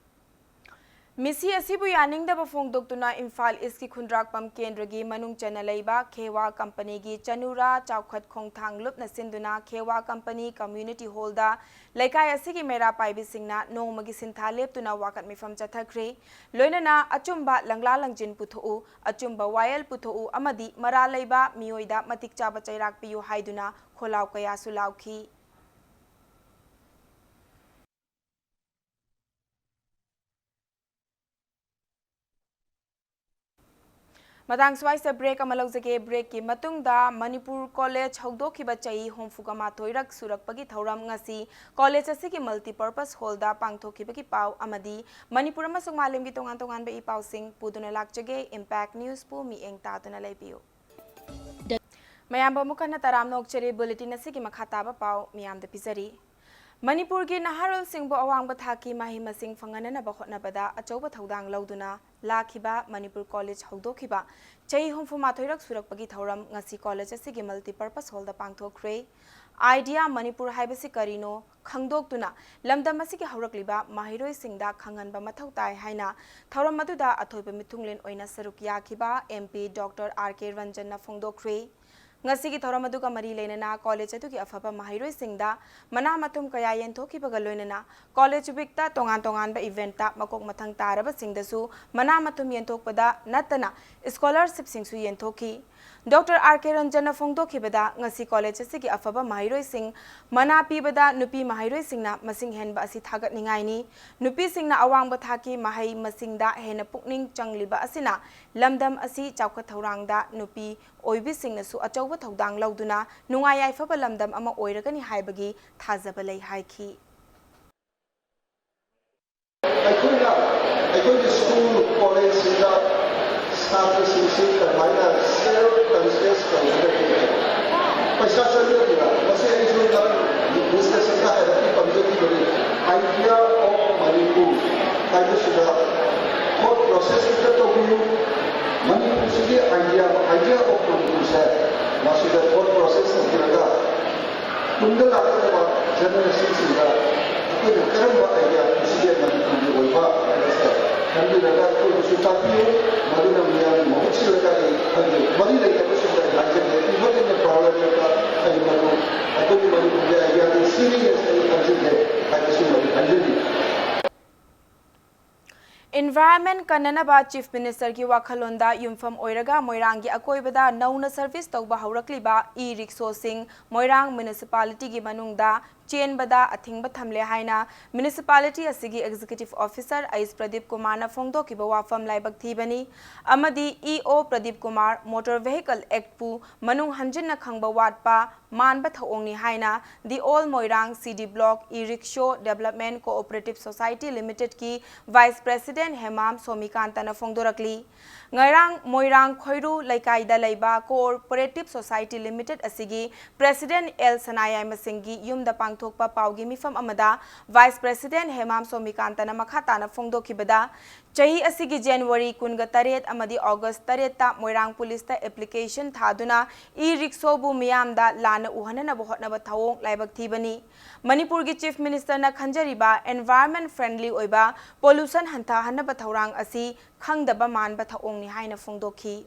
ꯃꯤꯁꯤ ꯑꯁꯤꯕꯨ ꯌꯥꯅꯤꯡꯗꯕ ꯐꯣꯡꯗꯣꯛꯇꯨꯅ ꯏꯝꯐꯥꯜ ꯏꯁꯀꯤ ꯈꯨꯟꯗ꯭ꯔꯥꯛꯄꯝ ꯀꯦꯟꯗ꯭ꯔꯒꯤ ꯃꯅꯨꯡ ꯆꯟꯅ ꯂꯩꯕ ꯈꯦꯋꯥ ꯀꯝꯄꯅꯤꯒꯤ ꯆꯅꯨꯔꯥ ꯆꯥꯎꯈꯠ ꯈꯣꯡꯊꯥꯡ ꯂꯨꯞꯅ ꯁꯤꯟꯗꯨꯅ ꯈꯦꯋꯥ ꯀꯝꯄꯅꯤ ꯀꯝꯃ꯭ꯌꯨꯅꯤꯇꯤ ꯍꯣꯜꯗ ꯂꯩꯀꯥꯏ ꯑꯁꯤꯒꯤ ꯃꯩꯔꯥ ꯄꯥꯏꯕꯤꯁꯤꯡꯅ ꯅꯣꯡꯃꯒꯤ ꯁꯤꯟꯊꯥ ꯂꯦꯞꯇꯨꯅ ꯋꯥꯀꯠ ꯃꯤꯐꯝ ꯆꯠꯊꯈ꯭ꯔꯦ꯫ ꯂꯣꯏꯅꯅ ꯑꯆꯨꯝꯕ ꯂꯪꯂꯥ ꯂꯪꯖꯤꯟ ꯄꯨꯊꯣꯛꯎ, ꯑꯆꯨꯝꯕ ꯋꯥꯌꯦꯜ ꯄꯨꯊꯣꯛꯎ ꯑꯃꯗꯤ ꯃꯔꯥꯜ ꯂꯩꯕ ꯃꯤꯑꯣꯏꯗ ꯃꯇꯤꯛ ꯆꯥꯕ ꯆꯩꯔꯥꯛ ꯄꯤꯌꯨ ꯍꯥꯏꯗꯨꯅ ꯈꯣꯜꯂꯥꯎ ꯀꯌꯥꯁꯨ ꯂꯥꯎꯈꯤ꯫ ꯃꯇꯥꯡ ꯁ꯭ꯋꯥꯏꯁꯤꯗ ꯕ꯭ꯔꯦꯛ ꯑꯃ ꯂꯧꯖꯒꯦ꯫ ꯕ꯭ꯔꯦꯛꯀꯤ ꯃꯇꯨꯡꯗ ꯃꯅꯤꯄꯨꯔ ꯀꯣꯂꯦꯖ ꯍꯧꯗꯣꯛꯈꯤꯕ ꯆꯍꯤ ꯍꯨꯝꯐꯨꯒ ꯃꯥꯊꯣꯏꯔꯛ ꯁꯨꯔꯛꯄꯒꯤ ꯊꯧꯔꯝ ꯉꯁꯤ ꯀꯣꯂꯦꯖ ꯑꯁꯤꯒꯤ ꯃꯜꯇꯤꯄꯔꯄꯁ ꯍꯣꯜꯗ ꯄꯥꯡꯊꯣꯛꯈꯤꯕꯒꯤ ꯄꯥꯎ ꯑꯃꯗꯤ ꯃꯅꯤꯄꯨꯔ ꯑꯃꯁꯨꯡ ꯃꯥꯂꯦꯝꯒꯤ ꯇꯣꯉꯥꯟ ꯇꯣꯉꯥꯟꯕ ꯏ ꯄꯥꯎꯁꯤꯡ ꯄꯨꯗꯨꯅ ꯂꯥꯛꯆꯒꯦ꯫ ꯏꯝꯄꯦꯛ ꯅ꯭ꯌꯨꯁꯄꯨ ꯃꯤꯠꯌꯦꯡ ꯇꯥꯗꯨꯅ ꯂꯩꯕꯤꯌꯨ꯫ ꯃꯌꯥꯝꯕꯨ ꯑꯃꯨꯛ ꯍꯟꯅ ꯇꯔꯥꯝꯅ ꯑꯣꯛꯆꯔꯤ꯫ ꯕꯨꯂꯦꯇꯤꯟ ꯑꯁꯤꯒꯤ ꯃꯈꯥ ꯇꯥꯕ ꯄꯥꯎ ꯃꯤꯌꯥꯝꯗ ꯄꯤꯖꯔꯤ꯫ ꯃꯅꯤꯄꯨꯔꯒꯤ ꯅꯍꯥꯔꯣꯜꯁꯤꯡꯕꯨ ꯑꯋꯥꯡꯕ ꯊꯥꯛꯀꯤ ꯃꯍꯩ ꯃꯁꯤꯡ ꯐꯪꯍꯟꯅꯅꯕ ꯍꯣꯠꯅꯕꯗ ꯑꯆꯧꯕ ꯊꯧꯗꯥꯡ ꯂꯧꯗꯨꯅ ꯂꯥꯛꯈꯤꯕ ꯃꯅꯤꯄꯨꯔ ꯀꯣꯂꯦꯖ ꯍꯧꯗꯣꯛꯈꯤꯕ ꯆꯍꯤ ꯍꯨꯝꯐꯨ ꯃꯥꯊꯣꯏꯔꯛ ꯁꯨꯔꯛꯄꯒꯤ ꯊꯧꯔꯝ ꯉꯁꯤ ꯀꯣꯂꯦꯖ ꯑꯁꯤꯒꯤ ꯃꯜꯇꯤꯄꯔꯄꯁ ꯍꯣꯜꯗ ꯄꯥꯡꯊꯣꯛꯈ꯭ꯔꯦ꯫ ꯑꯥꯏꯗꯤꯌꯥ ꯃꯅꯤꯄꯨꯔ ꯍꯥꯏꯕꯁꯤ ꯀꯔꯤꯅꯣ ꯈꯪꯗꯣꯛꯇꯨꯅ ꯂꯝꯗꯝ ꯑꯁꯤꯒꯤ ꯍꯧꯔꯛꯂꯤꯕ ꯃꯍꯩꯔꯣꯏꯁꯤꯡꯗ ꯈꯪꯍꯟꯕ ꯃꯊꯧ ꯇꯥꯏ ꯍꯥꯏꯅ ꯊꯧꯔꯝ ꯑꯗꯨꯗ ꯑꯊꯣꯏꯕ ꯃꯤꯊꯨꯡꯂꯦꯟ ꯑꯣꯏꯅ ꯁꯔꯨꯛ ꯌꯥꯈꯤꯕ ꯑꯦꯝ ꯄꯤ ꯗꯣꯛꯇꯔ ꯑꯥꯔ ꯀꯦ ꯔꯟꯖꯟꯅ ꯐꯣꯡꯗꯣꯛꯈ꯭ꯔꯦ꯫ ꯉꯁꯤꯒꯤ ꯊꯧꯔꯝ ꯑꯗꯨꯒ ꯃꯔꯤ ꯂꯩꯅꯅ ꯀꯣꯂꯦꯖ ꯑꯗꯨꯒꯤ ꯑꯐꯕ ꯃꯍꯩꯔꯣꯏꯁꯤꯡꯗ ꯃꯅꯥ ꯃꯊꯨꯝ ꯀꯌꯥ ꯌꯦꯟꯊꯣꯛꯈꯤꯕꯒ ꯂꯣꯏꯅꯅ ꯀꯣꯂꯦꯖ ꯋꯤꯛꯇ ꯇꯣꯉꯥꯟ ꯇꯣꯉꯥꯟꯕ ꯏꯚꯦꯟꯠꯇ ꯃꯀꯣꯛ ꯃꯊꯪ ꯇꯥꯔꯕꯁꯤꯡꯗꯁꯨ ꯃꯅꯥ ꯃꯊꯨꯝ ꯌꯦꯟꯊꯣꯛꯄꯗ ꯅꯠꯇꯅ ꯁ꯭ꯀꯣꯂꯔꯁꯤꯞꯁꯤꯡꯁꯨ ꯌꯦꯟꯊꯣꯛꯈꯤ꯫ ꯗꯣꯛꯇꯔ ꯑꯥꯔ ꯀꯦ ꯔꯟꯖꯟꯅ ꯐꯣꯡꯗꯣꯛꯈꯤꯕꯗ ꯉꯁꯤ ꯀꯣꯂꯦꯖ ꯑꯁꯤꯒꯤ ꯑꯐꯕ ꯃꯍꯩꯔꯣꯏꯁꯤꯡ ꯃꯅꯥ ꯄꯤꯕꯗ ꯅꯨꯄꯤ ꯃꯍꯩꯔꯣꯏꯁꯤꯡꯅ ꯃꯁꯤꯡ ꯍꯦꯟꯕ ꯑꯁꯤ ꯊꯥꯒꯠꯅꯤꯡꯉꯥꯏꯅꯤ꯫ ꯅꯨꯄꯤꯁꯤꯡꯅ ꯑꯋꯥꯡꯕ ꯊꯥꯛꯀꯤ ꯃꯍꯩ ꯃꯁꯤꯡꯗ ꯍꯦꯟꯅ ꯄꯨꯛꯅꯤꯡ ꯆꯪꯂꯤꯕ ꯑꯁꯤꯅ ꯂꯝꯗꯝ ꯑꯁꯤ ꯆꯥꯎꯈꯠ ꯊꯧꯔꯥꯡꯗ ꯅꯨꯄꯤ ꯑꯣꯏꯕꯤꯁꯤꯡꯅꯁꯨ ꯑꯆꯧꯕ ꯊꯧꯗꯥꯡ ꯂꯧꯗꯨꯅ ꯅꯨꯡꯉꯥꯏ ꯌꯥꯏꯐꯕ ꯂꯝꯗꯝ ꯑꯃ ꯑꯣꯏꯔꯒꯅꯤ ꯍꯥꯏꯕꯒꯤ ꯊꯥꯖꯕ ꯂꯩ ꯍꯥꯏꯈꯤ꯫ ꯑꯩꯈꯣꯏꯅ ꯑꯩꯈꯣꯏꯒꯤ ꯁ꯭ꯀꯨꯜ ꯀꯣꯂꯦꯖꯁꯤꯡꯗ ꯁꯥꯇ꯭ꯔꯁꯤꯡꯁꯤ ꯀꯔꯝꯍꯥꯏꯅ ꯁꯦꯜꯐ ꯀꯟꯁꯤꯌꯁ ꯇꯧꯒꯗꯒꯦ? ꯄꯩꯁꯥ ꯆꯪꯒꯗ꯭ꯔꯥ? ꯃꯁꯤ ꯑꯩꯁꯨ ꯉꯔꯥꯡ ꯗꯤꯁꯀꯁꯟꯗ ꯍꯥꯏꯔꯞꯗꯤ ꯄꯟꯖꯈꯤꯕꯅꯤ꯫ ꯑꯥꯏꯗꯤꯌꯥ ꯑꯣꯐ ꯃꯅꯤꯄꯨꯔ ꯍꯥꯏꯕꯁꯤꯗ ꯊꯣꯠ ꯄ꯭ꯔꯣꯁꯦꯁ ꯈꯤꯇ ꯇꯧꯕꯤꯌꯨ꯫ ꯃꯅꯤꯄꯨꯔꯁꯤꯒꯤ ꯑꯥꯏꯗꯤꯌꯥ, ꯑꯥꯏꯗꯤꯌꯥ ꯑꯣꯐ ꯃꯅꯤꯄꯨꯔꯁꯦ ꯃꯁꯤꯗ ꯊꯣꯠ ꯄ꯭ꯔꯣꯁꯦꯁ ꯇꯧꯕꯤꯔꯒ ꯇꯨꯡꯗ ꯂꯥꯛꯀꯗꯕ ꯖꯦꯅꯦꯔꯦꯁꯟꯁꯤꯡꯗ ꯑꯩꯈꯣꯏꯅ ꯀꯔꯝꯕ ꯑꯥꯏꯗꯤꯌꯥ ꯄꯨꯁꯤꯒꯦ ꯃꯅꯤꯄꯨꯔꯒꯤ ꯑꯣꯏꯕ ꯍꯥꯏꯕꯁꯦ ꯈꯟꯕꯤꯔꯒ ꯑꯩꯈꯣꯏꯕꯨꯁꯨ ꯇꯥꯛꯄꯤꯌꯨ꯫ ꯃꯗꯨꯅ ꯃꯤꯌꯥꯝꯒꯤ ꯃꯍꯨꯠ ꯁꯤꯜꯂꯒ ꯑꯩ ꯈꯪꯗꯦ꯫ ꯃꯔꯤ ꯂꯩꯅꯕꯁꯤꯡꯗ ꯑꯩ ꯍꯥꯏꯖꯒꯦ꯫ ꯏꯟꯈꯠꯂꯛꯂꯤꯕ ꯄ꯭ꯔꯥꯏꯌꯣꯔꯤꯇꯤꯗ ꯑꯩ ꯃꯗꯨ ꯑꯩꯈꯣꯏꯒꯤ ꯃꯅꯤꯄꯨꯔꯒꯤ ꯑꯥꯏꯗꯤꯌꯥꯗ ꯁꯤꯖꯤꯟꯅꯩ ꯑꯩ ꯈꯪꯖꯗꯦ ꯍꯥꯏꯕꯁꯤꯃ ꯑꯩ ꯍꯥꯏꯖꯅꯤꯡꯏ꯫ Environment ꯀꯟꯅꯅꯕ Chief Minister ꯒꯤ ꯋꯥꯈꯜꯂꯣꯟꯗ ꯌꯨꯝꯐꯝ ꯑꯣꯏꯔꯒ ꯃꯣꯏꯔꯥꯡꯒꯤ ꯑꯀꯣꯏꯕꯗ ꯅꯧꯅ service ꯇꯧꯕ ꯍꯧꯔꯛꯂꯤꯕ e-rickshaw ꯁꯤꯡ ꯃꯣꯏꯔꯥꯡ municipality ꯒꯤ ꯃꯅꯨꯡꯗ ꯆꯦꯟꯕꯗ ꯑꯊꯤꯡꯕ ꯊꯝꯂꯦ ꯍꯥꯏꯅ municipality ꯑꯁꯤꯒꯤ Executive Officer ꯑꯩꯁ ꯄ꯭ꯔꯗꯤꯞ ꯀꯨꯃꯥꯔꯅ ꯐꯣꯡꯗꯣꯛꯈꯤꯕ ꯋꯥꯐꯝ ꯂꯥꯏꯕꯛ ꯊꯤꯕꯅꯤ ꯑꯃꯗꯤ E O Pradeep Kumar Motor Vehicle Act ꯄꯨ ꯃꯅꯨꯡ ꯍꯟꯖꯤꯟꯅ ꯈꯪꯕ ꯋꯥꯠꯄ ꯃꯥꯟꯕ ꯊꯧꯑꯣꯡꯅꯤ ꯍꯥꯏꯅ The All Moirang C D Block E-Rickshaw Development Cooperative Society Limited ꯀꯤ Vice President ꯍꯦꯃꯥꯝ ꯁꯣꯃꯤꯀꯥꯟꯇꯅ ꯐꯣꯡꯗꯣꯔꯛꯂꯤ꯫ ꯉꯔꯥꯡ ꯃꯣꯏꯔꯥꯡ ꯈꯣꯏꯔꯨ ꯂꯩꯀꯥꯏꯗ ꯂꯩꯕ Cooperative Society Limited ꯑꯁꯤꯒꯤ President ꯑꯦꯜ ꯁꯅꯥꯌꯥꯏꯃꯁꯤꯡꯒꯤ ꯌꯨꯝꯗ ꯄꯥꯡꯊꯣꯛꯄ ꯄꯥꯎꯒꯤ ꯃꯤꯐꯝ ꯑꯃꯗ Vice President ꯍꯦꯃꯥꯝ ꯁꯣꯃꯤꯀꯥꯟꯇꯅ ꯃꯈꯥ ꯇꯥꯅ ꯐꯣꯡꯗꯣꯛꯈꯤꯕꯗ, ꯆꯍꯤ ꯑꯁꯤꯒꯤ January ꯀꯨꯟꯒ ꯇꯔꯦꯠ ꯑꯃꯗꯤ August ꯇꯔꯦꯠꯇ ꯃꯣꯏꯔꯥꯡ ꯄꯨꯂꯤꯁꯇ application ꯊꯥꯗꯨꯅ e-rickshaw ꯕꯨ ꯃꯤꯌꯥꯝꯗ ꯂꯥꯟꯅ ꯎꯍꯟꯅꯅꯕ ꯍꯣꯠꯅꯕ ꯊꯧꯑꯣꯡ ꯂꯥꯏꯕꯛ ꯊꯤꯕꯅꯤ꯫ ꯃꯅꯤꯄꯨꯔꯒꯤ Chief Minister ꯅ ꯈꯟꯖꯔꯤꯕ environment friendly ꯑꯣꯏꯕ pollution ꯍꯟꯊꯍꯟꯅꯕ ꯊꯧꯔꯥꯡ ꯑꯁꯤ ꯈꯪꯗꯕ ꯃꯥꯟꯕ ꯊꯧꯑꯣꯡꯅꯤ ꯍꯥꯏꯅ ꯐꯣꯡꯗꯣꯛꯈꯤ꯫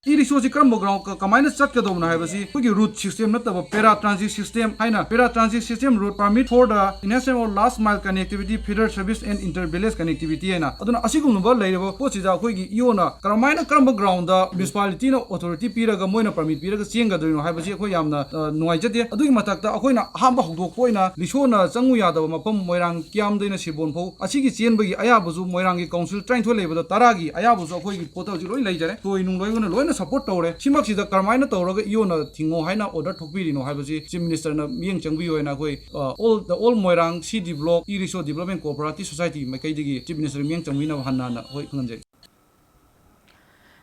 E-rickshaw ꯁꯤ ꯀꯔꯝꯕ ground ꯀ-, ꯀꯃꯥꯏꯅ ꯆꯠꯀꯗꯧꯕꯅꯣ ꯍꯥꯏꯕꯁꯤ ꯑꯩꯈꯣꯏꯒꯤ route system ꯅꯠꯇꯕ para transit system ꯍꯥꯏꯅ, para transit system route permit for the enhancement of last mile connectivity, feeder service and inter village connectivity ꯍꯥꯏꯅ꯫ ꯑꯗꯨꯅ ꯑꯁꯤꯒꯨꯝꯂꯕ ꯂꯩꯔꯤꯕ ꯄꯣꯠꯁꯤꯗ ꯑꯩꯈꯣꯏꯒꯤ E O ꯅ ꯀꯔꯝꯍꯥꯏꯅ, ꯀꯔꯝꯕ ground ꯗ municipality ꯅ authority ꯄꯤꯔꯒ ꯃꯣꯏꯅ permit ꯄꯤꯔꯒ ꯆꯦꯟꯒꯗꯣꯏꯅꯣ ꯍꯥꯏꯕꯁꯤ ꯑꯩꯈꯣꯏ ꯌꯥꯝꯅ, ꯑ, ꯅꯨꯡꯉꯥꯏꯖꯗꯦ꯫ ꯑꯗꯨꯒꯤ ꯃꯊꯛꯇ ꯑꯩꯈꯣꯏꯅ ꯑꯍꯥꯟꯕ ꯍꯧꯗꯣꯛꯄ ꯑꯣꯏꯅ rickshaw ꯅ ꯆꯪꯉꯨ ꯌꯥꯗꯕ ꯃꯐꯝ ꯃꯣꯏꯔꯥꯡ ꯀꯤꯌꯥꯝꯗꯩꯅ ꯁꯤꯕꯣꯟ ꯐꯥꯎ ꯑꯁꯤꯒꯤ ꯆꯦꯟꯕꯒꯤ ꯑꯌꯥꯕꯁꯨ ꯃꯣꯏꯔꯥꯡꯒꯤ council ꯇꯔꯥꯅꯤꯊꯣꯏ ꯂꯩꯕꯗ ꯇꯔꯥꯒꯤ ꯑꯌꯥꯕꯁꯨ ꯑꯩꯈꯣꯏꯒꯤ portal ꯁꯤ ꯂꯣꯏ ꯂꯩꯖꯔꯦ꯫ ꯇꯣꯏ ꯅꯨꯡ ꯂꯣꯏꯅ, ꯂꯣꯏꯅ support ꯇꯧꯔꯦ꯫ ꯁꯤꯃꯛꯁꯤꯗ ꯀꯔꯝꯍꯥꯏꯅ ꯇꯧꯔꯒ E O ꯅ ꯊꯤꯡꯉꯣ ꯍꯥꯏꯅ order ꯊꯣꯛꯄꯤꯔꯤꯅꯣ ꯍꯥꯏꯕꯁꯤ Chief Minister ꯅ ꯃꯤꯠꯌꯦꯡ ꯆꯪꯕꯤꯌꯨ ꯍꯥꯏꯅ ꯑꯩꯈꯣꯏ, ꯑ, all, the All Moirang C D Block E-Rickshaw Development Cooperative Society ꯃꯥꯏꯀꯩꯗꯒꯤ Chief Minister ꯃꯤꯠꯌꯦꯡ ꯆꯪꯕꯤꯅꯕ ꯍꯟꯅ ꯍꯟꯅ ꯑꯩꯈꯣꯏ ꯈꯪꯍꯟꯖꯔꯤ꯫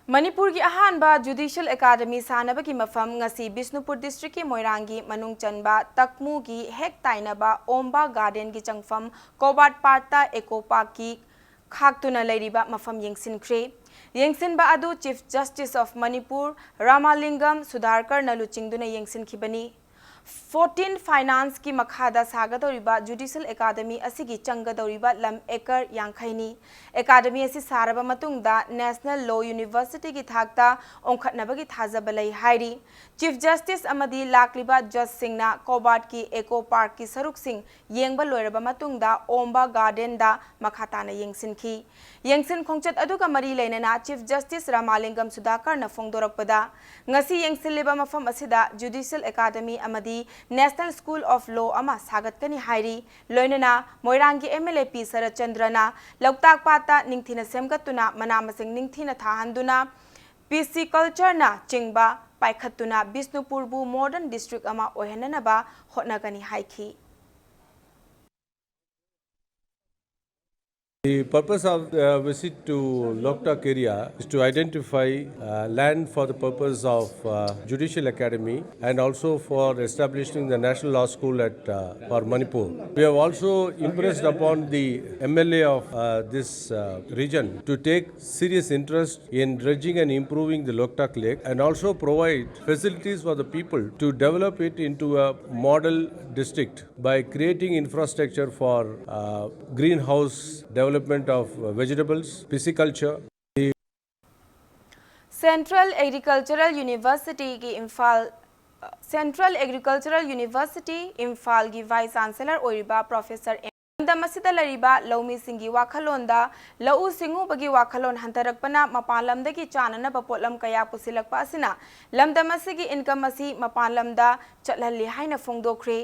ꯃꯅꯤꯄꯨꯔꯒꯤ ꯑꯍꯥꯟꯕ Judicial Academy ꯁꯥꯅꯕꯒꯤ ꯃꯐꯝ ꯉꯁꯤ ꯕꯤꯁꯅꯨꯄꯨꯔ district ꯀꯤ ꯃꯣꯏꯔꯥꯡꯒꯤ ꯃꯅꯨꯡ ꯆꯟꯕ ꯇꯛꯃꯨꯒꯤ ꯍꯦꯛ ꯇꯥꯏꯅꯕ ꯑꯣꯝꯕ garden ꯒꯤ ꯆꯪꯐꯝ Covert Park ꯇ Eco Park ꯀꯤ ꯈꯥꯛꯇꯨꯅ ꯂꯩꯔꯤꯕ ꯃꯐꯝ ꯌꯦꯡꯁꯤꯟꯈ꯭ꯔꯦ꯫ ꯌꯦꯡꯁꯤꯟꯕ ꯑꯗꯨ Chief Justice of Manipur ꯔꯥꯃꯥꯂꯤꯡꯒꯝ ꯁꯨꯙꯥꯔꯀꯔꯅ ꯂꯨꯆꯤꯡꯗꯨꯅ ꯌꯦꯡꯁꯤꯟꯈꯤꯕꯅꯤ꯫ ꯐꯣꯔꯇꯤꯟ ꯐꯥꯏꯅꯥꯟꯁꯀꯤ ꯃꯈꯥꯗ ꯁꯥꯒꯗꯧꯔꯤꯕ ꯖꯨꯗꯤꯁꯤꯌꯦꯜ ꯑꯦꯀꯥꯗꯃꯤ ꯑꯁꯤꯒꯤ ꯆꯪꯒꯗꯧꯔꯤꯕ ꯂꯝ ꯑꯦꯀꯔ ꯌꯥꯡꯈꯩꯅꯤ꯫ ꯑꯦꯀꯥꯗꯃꯤ ꯑꯁꯤ ꯁꯥꯔꯕ ꯃꯇꯨꯡꯗ ꯅꯦꯁꯅꯦꯜ ꯂꯣ ꯌꯨꯅꯤꯚꯔꯁꯤꯇꯤꯒꯤ ꯊꯥꯛꯇ ꯑꯣꯟꯈꯠꯅꯕꯒꯤ ꯊꯥꯖꯕ ꯂꯩ ꯍꯥꯏꯔꯤ꯫ ꯆꯤꯐ ꯖꯁꯇꯤꯁ ꯑꯃꯗꯤ ꯂꯥꯛꯂꯤꯕ ꯖꯖꯁꯤꯡꯅ ꯀꯣꯕꯥꯔꯠꯀꯤ ꯑꯦꯀꯣ ꯄꯥꯔꯛꯀꯤ ꯁꯔꯨꯛꯁꯤꯡ ꯌꯦꯡꯕ ꯂꯣꯏꯔꯕ ꯃꯇꯨꯡꯗ ꯑꯣꯝꯕ ꯒꯥꯔꯗꯦꯟꯗ ꯃꯈꯥ ꯇꯥꯅ ꯌꯦꯡꯁꯤꯟꯈꯤ꯫ ꯌꯦꯡꯁꯤꯟ ꯈꯣꯡꯆꯠ ꯑꯗꯨꯒ ꯃꯔꯤ ꯂꯩꯅꯅ ꯆꯤꯐ ꯖꯁꯇꯤꯁ ꯔꯥꯃꯥꯂꯤꯡꯒꯝ ꯁꯨꯙꯥꯀꯔꯅ ꯐꯣꯡꯗꯣꯔꯛꯄꯗ, ꯉꯁꯤ ꯌꯦꯡꯁꯤꯜꯂꯤꯕ ꯃꯐꯝ ꯑꯁꯤꯗ ꯖꯨꯗꯤꯁꯤꯌꯦꯜ ꯑꯦꯀꯥꯗꯃꯤ ꯑꯃꯗꯤ ꯅꯦꯁꯅꯦꯜ ꯁ꯭ꯀꯨꯜ ꯑꯣꯐ ꯂꯣ ꯑꯃ ꯁꯥꯒꯠꯀꯅꯤ ꯍꯥꯏꯔꯤ꯫ ꯂꯣꯏꯅꯅ ꯃꯣꯏꯔꯥꯡꯒꯤ ꯑꯦꯝ ꯑꯦꯜ ꯑꯦ ꯄꯤ ꯁꯔꯠꯆꯟꯗ꯭ꯔꯅ ꯂꯣꯛꯇꯥꯛ ꯄꯥꯠꯇ ꯅꯤꯡꯊꯤꯅ ꯁꯦꯝꯒꯠꯇꯨꯅ ꯃꯅꯥ ꯃꯁꯤꯡ ꯅꯤꯡꯊꯤꯅ ꯊꯥꯍꯟꯗꯨꯅ ꯄꯤꯁꯤꯀꯜꯆꯔꯅ ꯆꯤꯡꯕ ꯄꯥꯏꯈꯠꯇꯨꯅ ꯕꯤꯁꯅꯨꯄꯨꯔꯕꯨ ꯃꯣꯗꯔꯟ ꯗꯤꯁꯇ꯭ꯔꯤꯛ ꯑꯃ ꯑꯣꯏꯍꯟꯅꯅꯕ ꯍꯣꯠꯅꯒꯅꯤ ꯍꯥꯏꯈꯤ꯫ The purpose of the visit to Loktak area is to identify uh, land for the purpose of uh, Judicial Academy and also for establishing the National Law School at uh, for Manipur. We have also impressed upon the M L A of uh, this uh, region to take serious interest in dredging and improving the Loktak Lake and also provide facilities for the people to develop it into a model district by creating infrastructure for uh, greenhouse development of uh, vegetables, pisciculture. Central Agricultural University ꯒꯤ ꯏꯝꯐꯥꯜ, Central Agricultural University ꯏꯝꯐꯥꯜꯒꯤ Vice Chancellor ꯑꯣꯏꯔꯤꯕ Professor ꯑꯦꯝ ꯂꯝꯗꯝ ꯑꯁꯤꯗ ꯂꯩꯔꯤꯕ ꯂꯧꯃꯤꯁꯤꯡꯒꯤ ꯋꯥꯈꯜꯂꯣꯟꯗ ꯂꯧꯎ ꯁꯤꯡꯎꯕꯒꯤ ꯋꯥꯈꯜꯂꯣꯟ ꯍꯟꯊꯔꯛꯄꯅ ꯃꯄꯥꯟ ꯂꯝꯗꯒꯤ ꯆꯥꯅꯅꯕ ꯄꯣꯠꯂꯝ ꯀꯌꯥ ꯄꯨꯁꯤꯜꯂꯛꯄ ꯑꯁꯤꯅ ꯂꯝꯗꯝ ꯑꯁꯤꯒꯤ income ꯑꯁꯤ ꯃꯄꯥꯟ ꯂꯝꯗ ꯆꯠꯍꯜꯂꯤ ꯍꯥꯏꯅ ꯐꯣꯡꯗꯣꯛꯈ꯭ꯔꯦ꯫